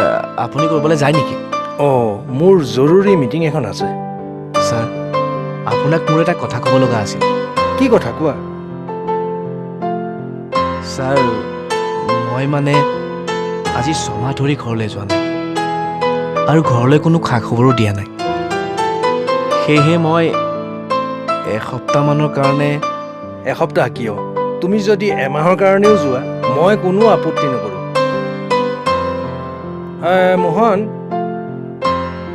[SPEAKER 7] আপুনি ক'ৰবালৈ যায় নেকি?
[SPEAKER 22] অঁ, মোৰ জৰুৰী মিটিং এখন আছে।
[SPEAKER 7] ছাৰ, আপোনাক মোৰ এটা কথা ক'ব লগা আছিল।
[SPEAKER 22] কি কথা কোৱা?
[SPEAKER 7] ছাৰ, মই মানে আজি 6 মাহ ধৰি ঘৰলৈ যোৱা নাই আৰু ঘৰলৈ কোনো খা খবৰো দিয়া নাই। সেয়েহে মই এসপ্তাহমানৰ কাৰণে।
[SPEAKER 22] এসপ্তাহ কিয়, তুমি যদি এমাহৰ কাৰণেও যোৱা মই কোনো আপত্তি নকৰোঁ। মোহন,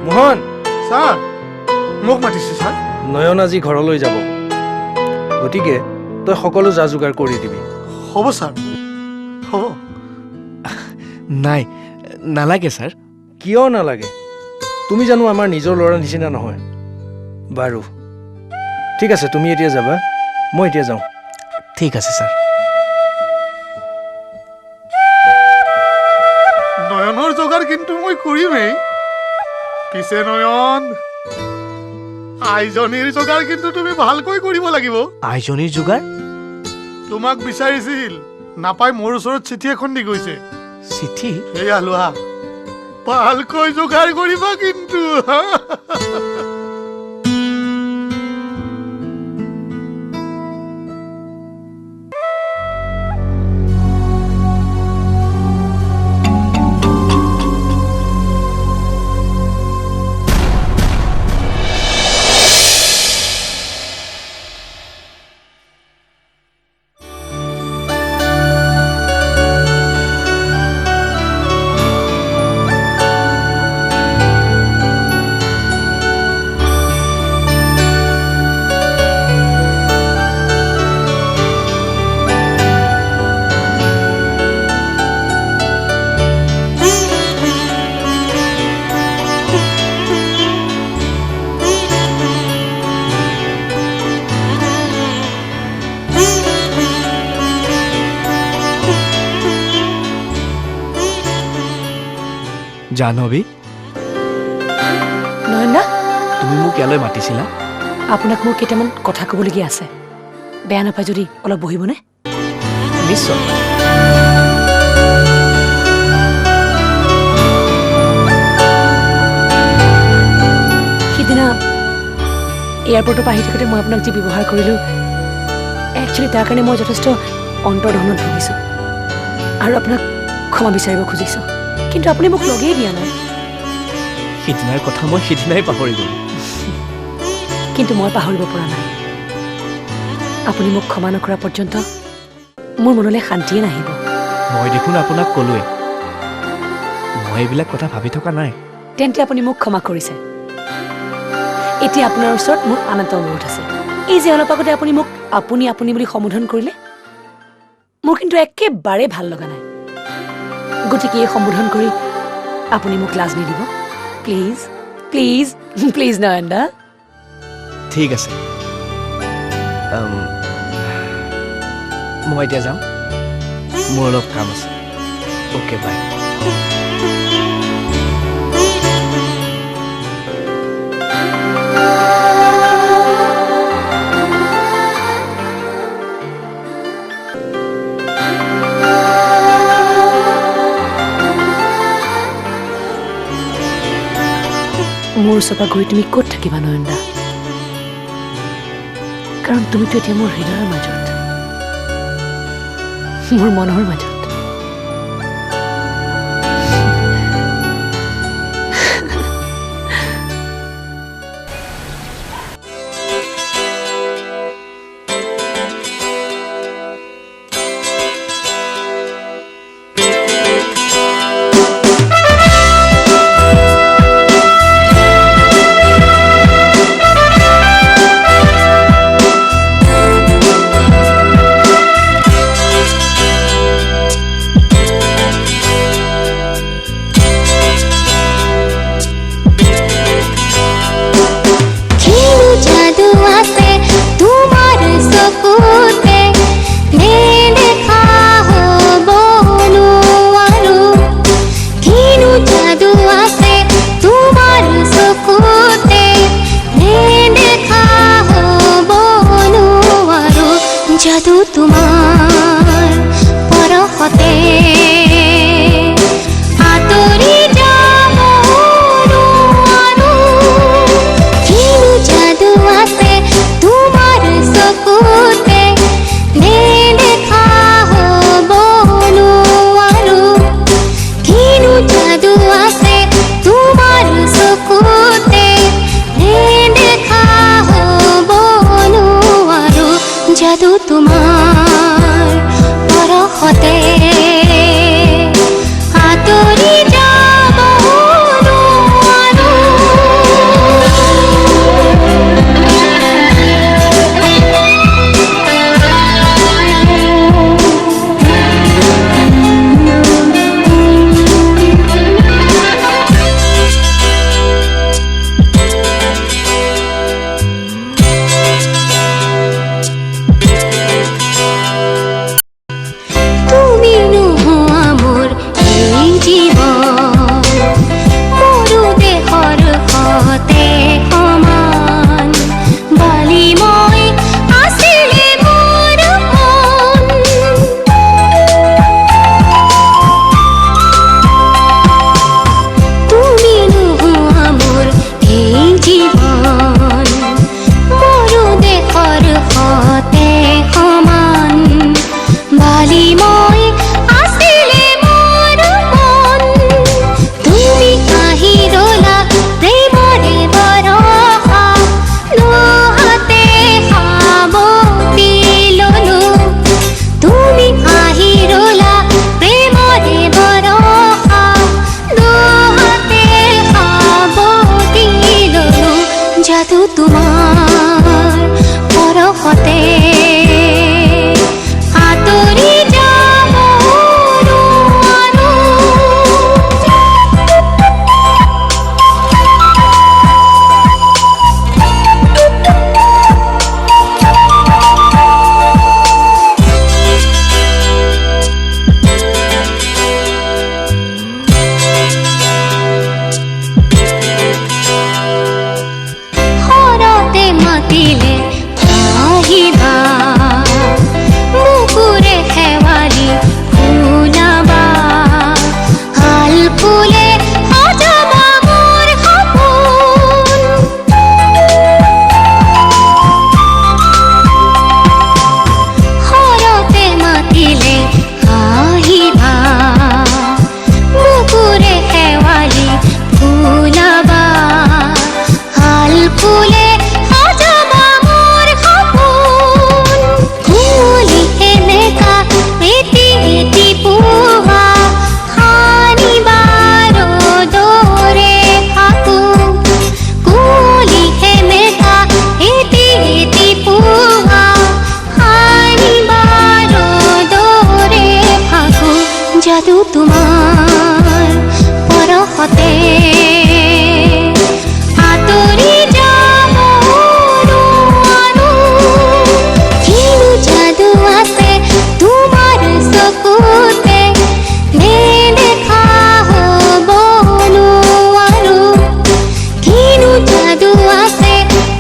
[SPEAKER 22] মোহন।
[SPEAKER 6] ছাৰ।
[SPEAKER 21] মোক মাতিছে ছাৰ?
[SPEAKER 22] নয়ন আজি ঘৰলৈ যাব, গতিকে তই সকলো যা যোগাৰ কৰি দিবি।
[SPEAKER 21] হ'ব ছাৰ, হ'ব।
[SPEAKER 7] নাই, নালাগে ছাৰ।
[SPEAKER 22] কিয় নালাগে? তুমি জানো আমাৰ নিজৰ ল'ৰাৰ নিচিনা নহয়? বাৰু ঠিক আছে, তুমি এতিয়া যাবা, মই এতিয়া যাওঁ।
[SPEAKER 7] ঠিক আছে ছাৰ।
[SPEAKER 21] নয়নৰ যোগাৰ কিন্তু মই কৰিমেই। পিছে নয়ন, আইজনীৰ যোগাৰ কিন্তু তুমি ভালকৈ কৰিব লাগিব।
[SPEAKER 7] আইজনীৰ যোগাৰ?
[SPEAKER 21] তোমাক বিচাৰিছিল, নাপাই মোৰ ওচৰত চিঠি এখন দি গৈছে।
[SPEAKER 7] চিঠি?
[SPEAKER 21] সেয়া লোৱা, ভালকৈ যোগাৰ কৰিবা কিন্তু।
[SPEAKER 7] জাহ্নৱী।
[SPEAKER 3] নয়নদা,
[SPEAKER 7] তুমি মোক ইয়ালৈ মাতিছিলা?
[SPEAKER 3] আপোনাক মোৰ কেইটামান কথা ক'বলগীয়া আছে, বেয়া নাপায় যদি অলপ বহিবনে?
[SPEAKER 7] নিশ্চয়।
[SPEAKER 3] সিদিনা এয়াৰপৰ্টৰ পৰা আহি থাকোঁতে মই আপোনাক যি ব্যৱহাৰ কৰিলোঁ, একচুৱেলি তাৰ কাৰণে মই যথেষ্ট অন্তৰ্দহনত ভুগিছোঁ আৰু আপোনাক ক্ষমা বিচাৰিব খুজিছোঁ, কিন্তু আপুনি মোক লগেই দিয়া নাই।
[SPEAKER 7] সিদিনাৰ কথা মই সিদিনাই পাহৰি গ'লো।
[SPEAKER 3] কিন্তু মই পাহৰিব পৰা নাই। আপুনি মোক ক্ষমা নকৰা পৰ্যন্ত মোৰ মনলৈ শান্তিয়ে নাহিব।
[SPEAKER 7] মই দেখোন আপোনাক ক'লোৱে, মই এইবিলাক কথা ভাবি থকা নাই।
[SPEAKER 3] তেন্তে আপুনি মোক ক্ষমা কৰিছে। এতিয়া আপোনাৰ ওচৰত মোৰ আন এটা অনুৰোধ আছে। এই যে অলপ আগতে আপুনি মোক আপুনি আপুনি বুলি সম্বোধন কৰিলে, মোৰ কিন্তু একেবাৰে ভাল লগা নাই। গতিকে এই সম্বোধন কৰি আপুনি মোক লাজ নিদিব, প্লিজ প্লিজ প্লিজ নয়নদা।
[SPEAKER 7] ঠিক আছে, মই এতিয়া যাওঁ, মোৰ অলপ কাম আছে। Okay, bye.
[SPEAKER 3] মোৰ ওচৰৰ পৰা গৈ তুমি ক'ত থাকিবা নয়নদা? কাৰণ তুমিতো এতিয়া মোৰ হৃদয়ৰ মাজত, মোৰ মনৰ মাজত।
[SPEAKER 4] যাদু তোমাৰ পৰশতে আঁতৰি যাব নোৱাৰো। কিনো যাদু আছে তোমাৰ চকুতে, নেদেখা হ'ব নোৱাৰো। কিনো যাদু আছে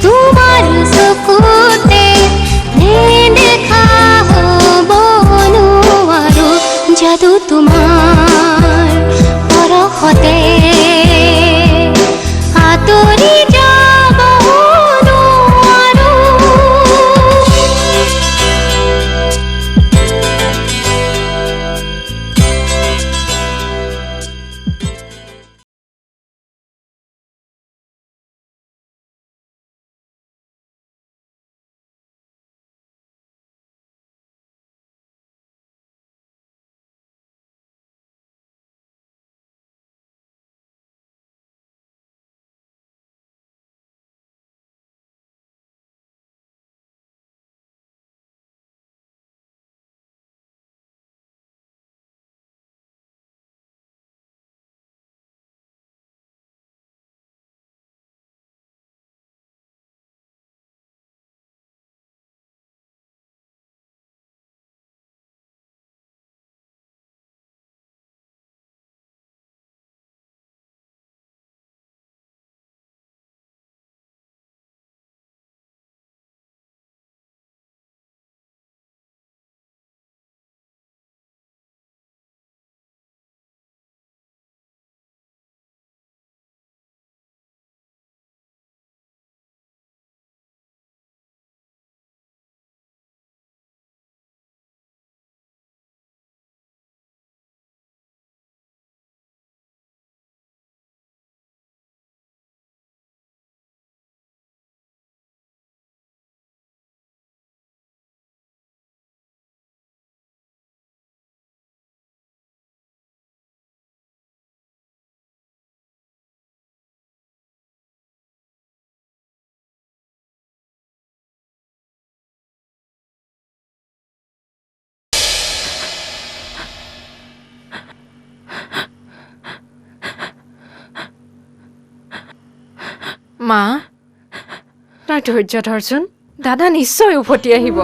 [SPEAKER 4] তোমাৰ চকুতে, নেদেখা হ'ব নোৱাৰো। যাদু তোমাৰ পৰশতে আঁতৰি যাব নোৱাৰো।
[SPEAKER 10] মা, তই ধৈৰ্য ধৰচোন, দাদা নিশ্চয় উভতি আহিব।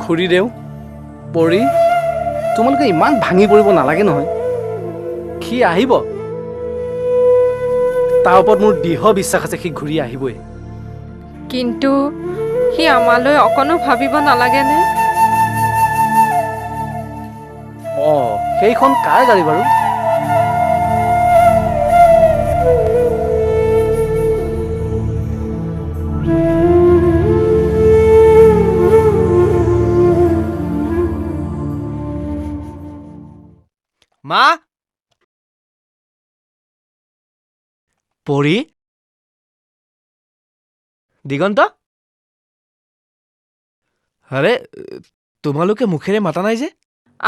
[SPEAKER 8] খুৰীদেউ, পৰি, তোমালোকে ইমান ভাঙি পৰিব নালাগে নহয়। সি আহিব, তাৰ ওপৰত মোৰ দৃঢ় বিশ্বাস আছে, সি ঘূৰি আহিবই।
[SPEAKER 10] কিন্তু সি আমালৈ অকণো ভাবিব নালাগেনে?
[SPEAKER 8] অঁ, সেইখন কাৰ গাড়ী বাৰু?
[SPEAKER 7] মা, পৰি, দিগন্ত, আৰে তোমালোকে মুখেৰে মাতা নাই যে?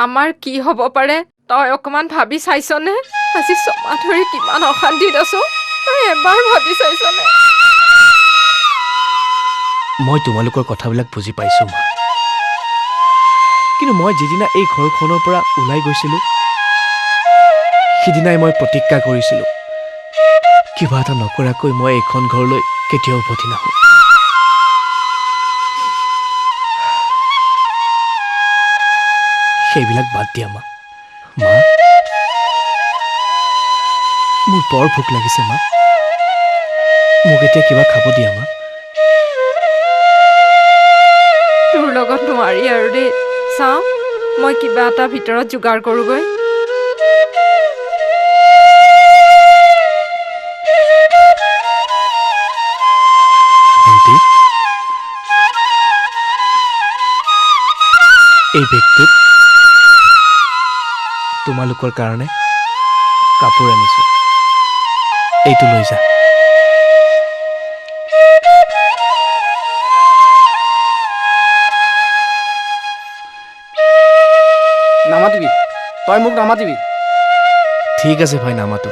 [SPEAKER 10] আমাৰ কি হ'ব পাৰে তই অকণমান ভাবি চাইছনে? আজি ছমাহ ধৰি কিমান অশান্তিত আছো, তই এবাৰ ভাবি চাইছনে?
[SPEAKER 7] মই তোমালোকৰ কথাবিলাক বুজি পাইছো মা, কিন্তু মই যিদিনা এই ঘৰখনৰ পৰা ওলাই গৈছিলো সিদিনাই মই প্ৰতিজ্ঞা কৰিছিলো, কিবা এটা নকৰাকৈ মই এইখন ঘৰলৈ কেতিয়াও উভতি নাহোঁ। সেইবিলাক বাদ দিয়া মা। মা, মোৰ বৰ ভোক লাগিছে মা, মোক এতিয়া কিবা খাব দিয়া মা।
[SPEAKER 10] তোৰ লগত নোৱাৰি আৰু দেই, চাওঁ মই কিবা এটা ভিতৰত যোগাৰ কৰোঁগৈ।
[SPEAKER 7] ভণ্টি, এই বেগটোত তোমালোকৰ কাৰণে কাপোৰ আনিছো, এইটো লৈ যা।
[SPEAKER 8] নামাতিবি তই, মোক নামাতিবি।
[SPEAKER 7] ঠিক আছে ভাই, নামাতো,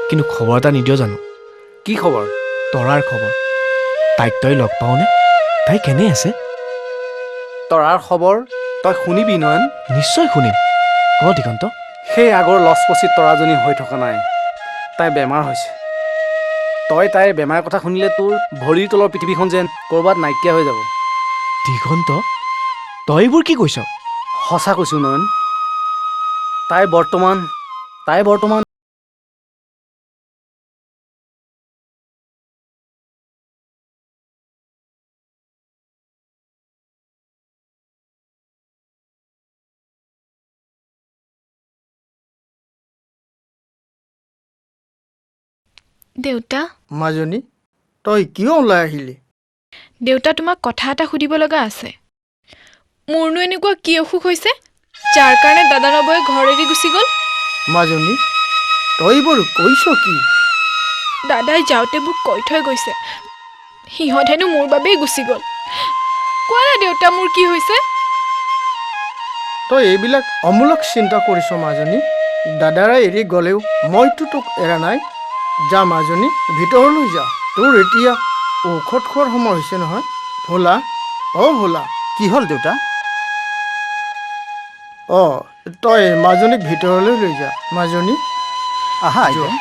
[SPEAKER 7] কিন্তু খবৰ এটা নিদিয় জানো?
[SPEAKER 8] কি খবৰ?
[SPEAKER 7] তৰাৰ খবৰ। তাইক তই লগ পাওনে? তাই কেনে আছে?
[SPEAKER 8] তৰাৰ খবৰ তই শুনিবি নয়ন?
[SPEAKER 7] নিশ্চয় শুনিম। ক দিগন্ত।
[SPEAKER 8] সেই আগৰ লচপচি তৰাজনী হৈ থকা নাই, তাই বেমাৰ হৈছে। তই তাইৰ বেমাৰ কথা শুনিলে তোৰ ভৰিৰ তলৰ পৃথিৱীখন যেন ক'ৰবাত নাইকিয়া হৈ যাব।
[SPEAKER 7] দিগন্ত, তই এইবোৰ কি কৈছ?
[SPEAKER 8] সঁচা কৈছোঁ নয়ন, তাই বৰ্তমান
[SPEAKER 11] দেউতা।
[SPEAKER 6] মাজনী, তই কিয় ওলাই আহিলি?
[SPEAKER 11] দেউতা, তোমাক কথা এটা সুধিব লগা আছে। মোৰনো এনেকুৱা কি অসুখ হৈছে যাৰ কাৰণে দাদা নবৌয়ে ঘৰ এৰি গুচি গ'ল?
[SPEAKER 6] মাজনী, তই এইবোৰ কৈছ কি?
[SPEAKER 11] দাদাই যাওঁতে মোক কৈ থৈ গৈছে, সিহঁত হেনো মোৰ বাবেই গুচি গ'ল। কোৱা না দেউতা, মোৰ কি হৈছে?
[SPEAKER 6] তই এইবিলাক অমূলক চিন্তা কৰিছ মাজনী। দাদাৰে এৰি গ'লেও মইতো তোক এৰা নাই। যা মাজনী, ভিতৰলৈ যা। তোৰ এতিয়া ঔষধ খোৱাৰ সময় হৈছে নহয়। ভোলা, অ ভোলা।
[SPEAKER 17] কি হ'ল দেউতা?
[SPEAKER 6] অ, তই মাজনীক ভিতৰলৈ লৈ যা। মাজনী
[SPEAKER 17] আহা। আইতা।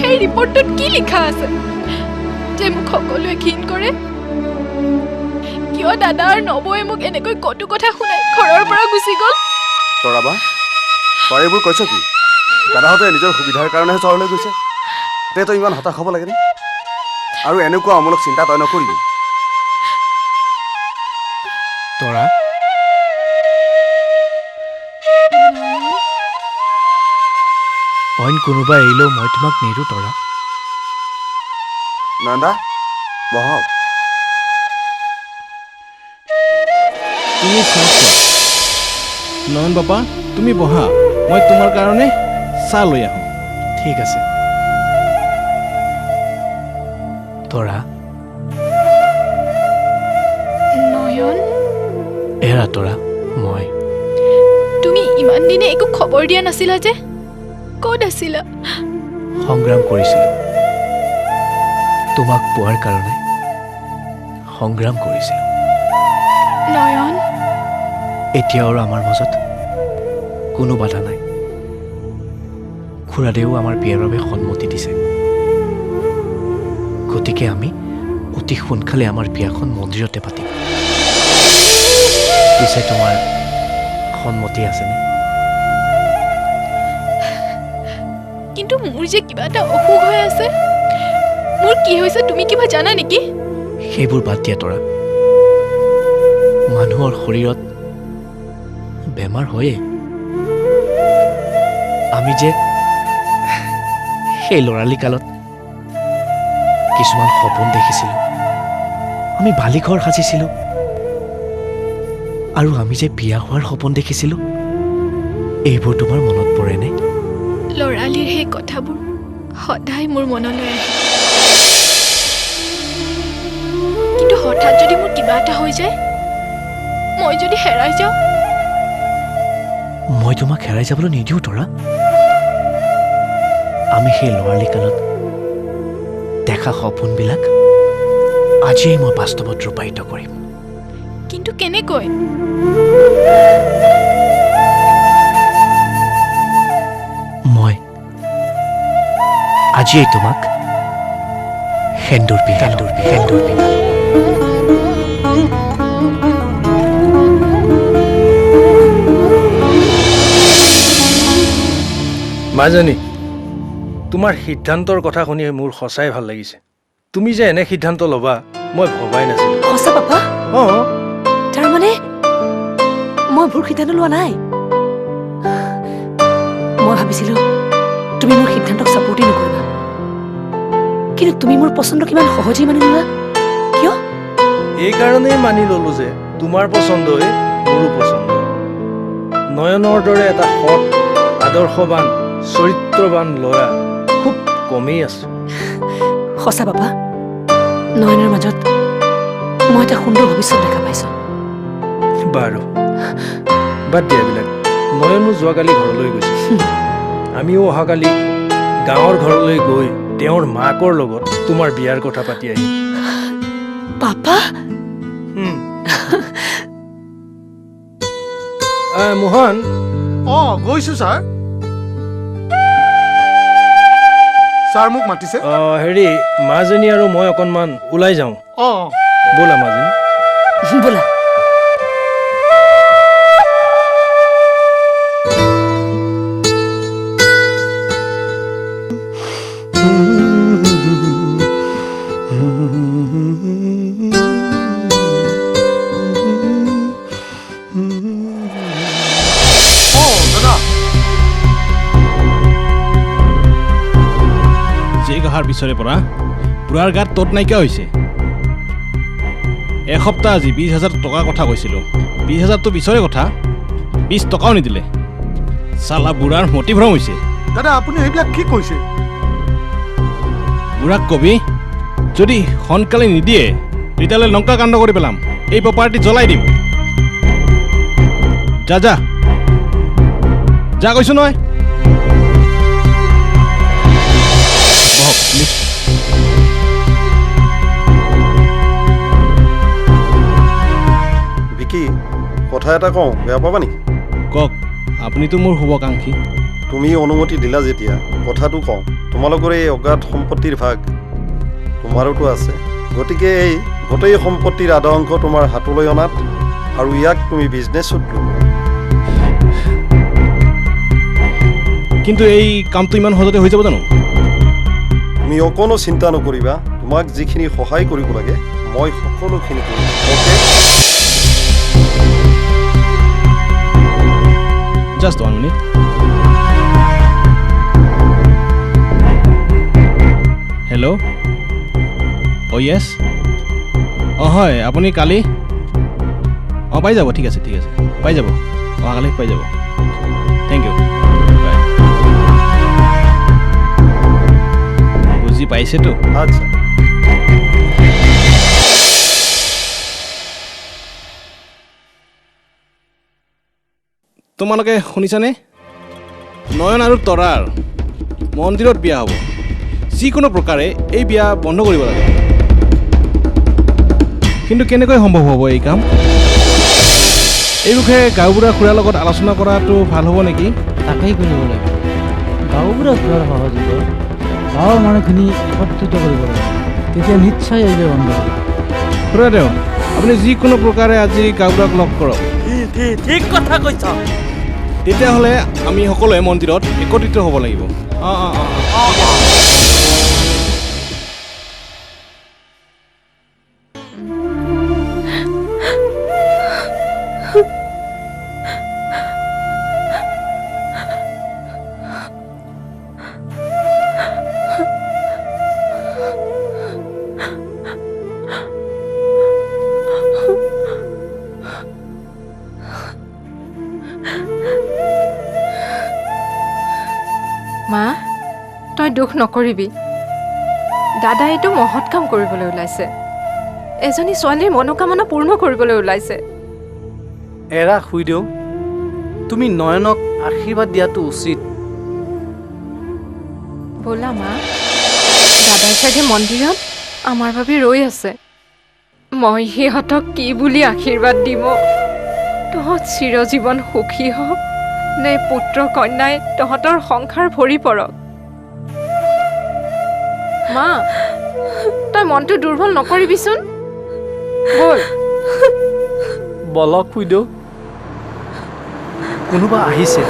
[SPEAKER 11] সেই ৰিপৰ্টটোত কি লিখা আছে যে মোক সকলোৱে ঘিণ কৰে? কিয় দাদা আৰু নবৌয়ে মোক এনেকৈ কটু কথা শুনাই ঘৰৰ পৰা গুচি গ'ল?
[SPEAKER 12] তৰাবা, তই এইবোৰ কৈছ কি? দাদাহঁতে নিজৰ সুবিধাৰ কাৰণেহে চহৰলৈ গৈছে। তে তই ইমান হতাশ হ'ব লাগেনে? আৰু এনেকুৱা অমূলক চিন্তা তই নকৰিবি।
[SPEAKER 7] তৰা, অইন কোনোবা এৰিলেও মই তোমাক নেৰো তৰা।
[SPEAKER 12] নন্দা, বহক।
[SPEAKER 14] তুমি চাহ খোৱা। নয়ন বাপা, তুমি বহা, মই তোমাৰ কাৰণে চাহ লৈ আহোঁ।
[SPEAKER 7] ঠিক আছে। তৰা।
[SPEAKER 11] নয়ন।
[SPEAKER 7] এৰা তৰা, মই
[SPEAKER 11] তুমি ইমান দিনে একো খবৰ দিয়া নাছিলা যে, ক'ত আছিলা?
[SPEAKER 7] সংগ্ৰাম কৰিছিলোঁ, তোমাক পোৱাৰ কাৰণে সংগ্ৰাম কৰিছিলোঁ।
[SPEAKER 11] নয়ন,
[SPEAKER 7] এতিয়া আৰু আমাৰ মাজত কোনো বাধা নাই। খুৰাদেউ আমাৰ বিয়াৰ বাবে সন্মতি দিছে, গতিকে আমি অতি সোনকালে আমাৰ বিয়াখন মন্দিৰতে পাতিম। পিছে তোমাৰ সন্মতি আছেনে?
[SPEAKER 11] কিন্তু মোৰ যে কিবা এটা অসুখ হৈ আছে। মোৰ কি হৈছে তুমি কিবা জানা নেকি?
[SPEAKER 7] সেইবোৰ বাদ দিয়া তৰা, মানুহৰ শৰীৰত বেমাৰ হয়েই। আমি যে সেই ল'ৰালি কালত কিছুমান সপোন দেখিছিলোঁ, আমি বালিঘৰ সাজিছিলোঁ, আৰু আমি যে বিয়া হোৱাৰ সপোন দেখিছিলোঁ, এইবোৰ তোমাৰ মনত পৰেনে?
[SPEAKER 11] ল'ৰালিৰ সেই কথাবোৰ সদায় মোৰ মনলৈ আহে, কিন্তু হঠাৎ যদি মোৰ কিবা এটা হৈ যায়, মই যদি হেৰাই যাওঁ?
[SPEAKER 7] মই তোমাক হেৰাই যাবলৈ নিদিওঁ তৰা। আমি সেই ল'ৰালি কালত দেখা সপোনবিলাক আজিয়েই মই বাস্তৱত ৰূপায়িত কৰিম।
[SPEAKER 11] কিন্তু কেনেকৈ?
[SPEAKER 7] মই আজিয়েই তোমাক সেন্দুৰ পিন্ধালো, সেন্দুৰ পিন্ধালো।
[SPEAKER 22] মাজনী, তোমাৰ সিদ্ধান্তৰ কথা শুনি মোৰ সঁচাই ভাল লাগিছে। তুমি যে এনে সিদ্ধান্ত ল'বা মই ভবাই নাছিলো।
[SPEAKER 3] সঁচা পাপা?
[SPEAKER 22] অঁ।
[SPEAKER 3] তাৰমানে মই ভুল সিদ্ধান্ত লোৱা নাই? মই ভাবিছিলো তুমি মোৰ সিদ্ধান্তক ছাপোৰ্টেই নকৰিবা, কিন্তু তুমি মোৰ পচন্দ কিমান সহজেই মানি ল'লা। কিয়?
[SPEAKER 22] এইকাৰণেই মানি ল'লো যে তোমাৰ পচন্দই মোৰো পচন্দ। নয়নৰ দৰে এটা সৎ, আদৰ্শবান, চৰিত্ৰবান ল'ৰা খুব কমেই আছে।
[SPEAKER 3] সঁচা বাবা, নয়নৰ মাজত মই এটা সুন্দৰ ভৱিষ্যত দেখা পাইছো।
[SPEAKER 22] বাৰু বাদ দিয়া এইবিলাক। নয়নো যোৱাকালি ঘৰলৈ গৈছে, আমিও অহাকালি গাঁৱৰ ঘৰলৈ গৈ তেওঁৰ মাকৰ লগত তোমাৰ বিয়াৰ কথা পাতি আহিম।
[SPEAKER 3] পাপা।
[SPEAKER 22] মোহন।
[SPEAKER 21] অঁ, গৈছো ছাৰ। ছাৰ মোক মাতিছে।
[SPEAKER 22] হেৰি, মাজনী আৰু মই অকণমান ওলাই যাওঁ।
[SPEAKER 21] অঁ,
[SPEAKER 22] ব'লা মাজনী।
[SPEAKER 3] ব'লা।
[SPEAKER 14] অহাৰ পিছৰে পৰা বুঢ়াৰ গাত তত নাইকিয়া হৈছে। এসপ্তাহ আজি 20,000 টকাৰ কথা কৈছিলোঁ, 20,000টো পিছৰে কথা, 20 টকাও নিদিলে। চালা বুঢ়াৰ মতিভ্ৰম হৈছে।
[SPEAKER 21] দাদা, আপুনি এইবিলাক কি কৈছে?
[SPEAKER 14] বুঢ়াক কবি যদি সোনকালে নিদিয়ে তেতিয়াহ'লে লংকা কাণ্ড কৰি পেলাম, এই প্ৰপাৰ্টি জ্বলাই দিম। যা যা যা কৈছোঁ নহয়। বহক প্লিজ।
[SPEAKER 19] বিকি, কথা এটা কওঁ, বেয়া পাবা নেকি?
[SPEAKER 14] কওক, আপুনিতো মোৰ শুভাকাংক্ষী।
[SPEAKER 19] তুমি অনুমতি দিলা যেতিয়া কথাটো কওঁ। তোমালোকৰ এই অগাধ সম্পত্তিৰ ভাগ তোমাৰোতো আছে, গতিকে এই গোটেই সম্পত্তিৰ আধা অংশ তোমাৰ হাতলৈ অনাত আৰু ইয়াক তুমি বিজনেছত লোৱা।
[SPEAKER 14] কিন্তু এই কামটো ইমান সহজতে হৈ যাব জানো?
[SPEAKER 19] তুমি অকণো চিন্তা নকৰিবা, তোমাক যিখিনি সহায় কৰিব লাগে মই সকলোখিনি কৰিম। Okay?
[SPEAKER 14] Just 1 minute. Hello. Oh yes. অঁ হয়, আপুনি কালি অঁ পাই যাব। ঠিক আছে, ঠিক আছে, পাই যাব, অহাকালি পাই যাব। Thank U, বাই। বুজি পাইছেতো?
[SPEAKER 19] আচ্ছা।
[SPEAKER 14] তোমালোকে শুনিছানে? নয়ন আৰু তৰাৰ মন্দিৰত বিয়া হ'ব। যিকোনো প্ৰকাৰে এই বিয়া বন্ধ কৰিব লাগে। কিন্তু কেনেকৈ সম্ভৱ হ'ব এই কাম? এই বিষয়ে গাঁওবুঢ়া খুৰাৰ লগত আলোচনা কৰাটো ভাল হ'ব নেকি?
[SPEAKER 20] তাকেই কৰিব লাগে। গাঁওবুঢ়া খুৰাৰ সহযোগত গাঁৱৰ মানুহখিনি একত্ৰিত কৰিব লাগে, তেতিয়া নিশ্চয় এই বিয়া বন্ধ হ'ব।
[SPEAKER 14] খুৰাদেউ, আপুনি যিকোনো প্ৰকাৰে আজি গাঁওবুঢ়াক লগ কৰক।
[SPEAKER 18] ঠিক কথা কৈছ।
[SPEAKER 14] তেতিয়াহ'লে আমি সকলোৱে মন্দিৰত একত্ৰিত হ'ব লাগিব। অঁ অঁ অঁ।
[SPEAKER 10] মা, তই দুখ নকৰিবি। দাদা এইটো মহৎ কাম কৰিবলৈ ওলাইছে, এজনী ছোৱালীৰ মনোকামনা পূৰ্ণ কৰিবলৈ ওলাইছে।
[SPEAKER 8] এৰা খুইদেউ, তুমি নয়নক আশীৰ্বাদ দিয়াটো উচিত।
[SPEAKER 10] ব'লা মা, দাদাই চাগে মন্দিৰত আমাৰ বাবে ৰৈ আছে। মই সিহঁতক কি বুলি আশীৰ্বাদ দিম? তহঁত চিৰজীৱন সুখী হওক নে পুত্ৰ কন্যাই তহঁতৰ সংসাৰ ভৰি পৰক। মা, তই মনটো দুৰ্বল নকৰিবিচোন। ব'ল।
[SPEAKER 8] বলক খুইদেউ, কোনোবা আহিছে।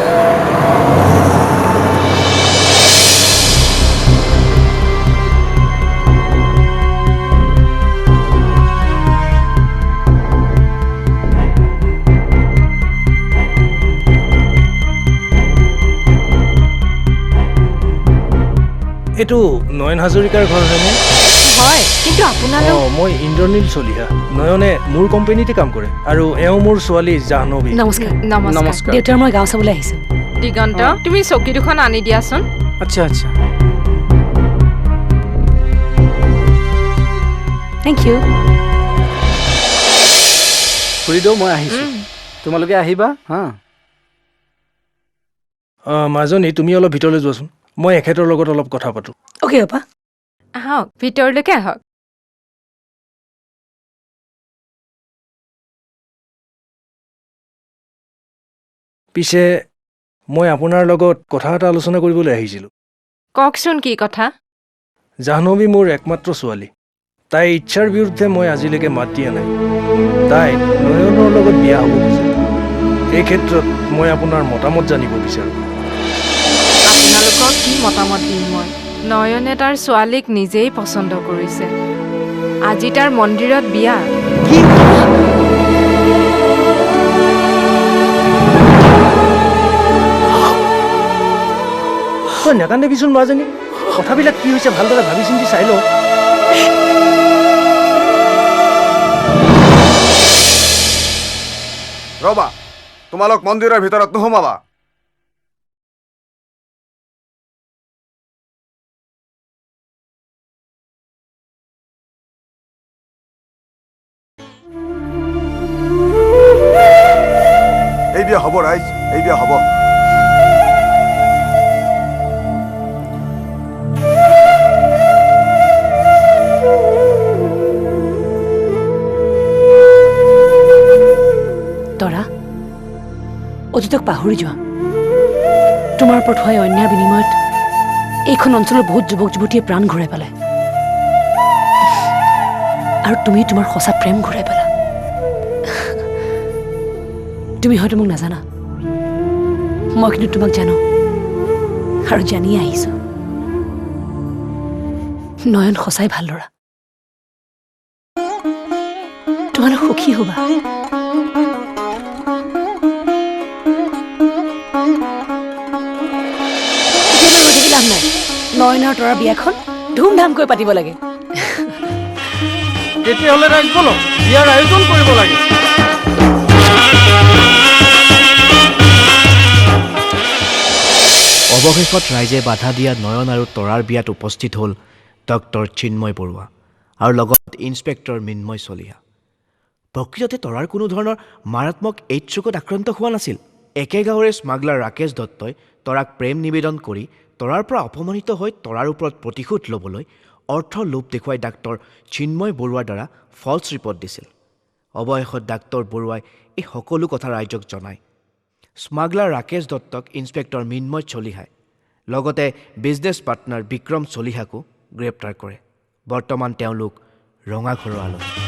[SPEAKER 22] এইটো নয়ন হাজৰিকাৰ ঘৰ হয়নে?
[SPEAKER 10] হয়, কিন্তু আপোনালোক?
[SPEAKER 22] অঁ, মই ইন্দ্ৰনীল চলিহা। নয়নে মোৰ কোম্পানীতে কাম কৰে আৰু এওঁ মোৰ ছোৱালী জাহ্নৱী।
[SPEAKER 3] নমস্কাৰ।
[SPEAKER 10] নমস্কাৰ।
[SPEAKER 3] দেউতাৰ মই গাঁও চাবলৈ আহিছোঁ।
[SPEAKER 10] দিগন্ত, তুমি চকী দুখন আনি দিয়াচোন।
[SPEAKER 8] আচ্ছা আচ্ছা।
[SPEAKER 3] Thank U.
[SPEAKER 8] খুৰীদেউ, মই আহিছোঁ, তোমালোকে আহিবা। হা
[SPEAKER 22] মাজনী, তুমি অলপ ভিতৰলৈ যোৱাচোন, মই এখেতৰ লগত অলপ কথা পাতোঁ।
[SPEAKER 3] অ'কে আপা।
[SPEAKER 10] আহক, ভিতৰলৈকে আহক।
[SPEAKER 22] পিছে মই আপোনাৰ লগত কথা এটা আলোচনা কৰিবলৈ আহিছিলোঁ।
[SPEAKER 10] কওকচোন, কি কথা?
[SPEAKER 22] জাহ্নৱী মোৰ একমাত্ৰ ছোৱালী। তাইৰ ইচ্ছাৰ বিৰুদ্ধে মই আজিলৈকে মাত দিয়া নাই। তাই নয়নৰ লগত বিয়া হ'ব খোজে। এই ক্ষেত্ৰত মই আপোনাৰ মতামত জানিব বিচাৰোঁ।
[SPEAKER 10] আপোনালোকক কি মতামত দিম মই? নয়নে তাৰ ছোৱালীক নিজেই পচন্দ কৰিছে। আজি তাৰ মন্দিৰত বিয়া।
[SPEAKER 22] তই নাকান্দিবিচোন মাজনী, কথাবিলাক কি হৈছে ভালদৰে ভাবি চিন্তি চাই লওঁ।
[SPEAKER 12] ৰবা, তোমালোক মন্দিৰৰ ভিতৰত নোসোমাবা। এই বিয়া হ'ব ৰাইজ, এই বিয়া হ'ব।
[SPEAKER 3] তৰা, অতীতক পাহৰি যোৱা। তোমাৰ ওপৰত হোৱা অন্যায়ৰ বিনিময়ত এইখন অঞ্চলৰ বহুত যুৱক যুৱতীয়ে প্ৰাণ ঘূৰাই পালে আৰু তুমি তোমাৰ সঁচা প্ৰেম ঘূৰাই পালা। তুমি হয়তো মোক নাজানা, মই কিন্তু তোমাক জানো আৰু জানিয়ে আহিছোঁ। নয়ন সঁচাই ভাল ল'ৰা, তোমালোক সুখী হ'বা। লাভ নাই, নয়নৰ তৰাৰ বিয়াখন ধুমধামকৈ পাতিব লাগে।
[SPEAKER 6] তেতিয়াহ'লে ৰাইজ বলক, বিয়াৰ আয়োজন কৰিব লাগে।
[SPEAKER 7] অৱশেষত ৰাইজে বাধা দিয়া নয়ন আৰু তৰাৰ বিয়াত উপস্থিত হ'ল ডক্টৰ চিন্ময় বৰুৱা আৰু লগত ইন্সপেক্টৰ মৃন্ময় চলিহা। প্ৰকৃততে তৰাৰ কোনো ধৰণৰ মাৰাত্মক এইডছ ৰোগত আক্ৰান্ত হোৱা নাছিল। একে গাঁৱৰে স্মাগলাৰ ৰাকেশ দত্তই তৰাক প্ৰেম নিবেদন কৰি তৰাৰ পৰা অপমানিত হৈ তৰাৰ ওপৰত প্ৰতিশোধ ল'বলৈ অৰ্থৰ লোভ দেখুৱাই ডাক্তৰ চিন্ময় বৰুৱাৰ দ্বাৰা ফল্ছ ৰিপৰ্ট দিছিল। অৱশেষত ডাক্তৰ বৰুৱাই এই সকলো কথা ৰাইজক জনায়। স্মাগলাৰ ৰাকেশ দত্তক ইন্সপেক্টৰ মৃন্ময় চলিহাই লগতে বিজনেছ পাৰ্টনাৰ বিক্ৰম চলিহাকো গ্ৰেপ্তাৰ কৰে। বৰ্তমান তেওঁলোক ৰঙাঘৰৰ আলহী।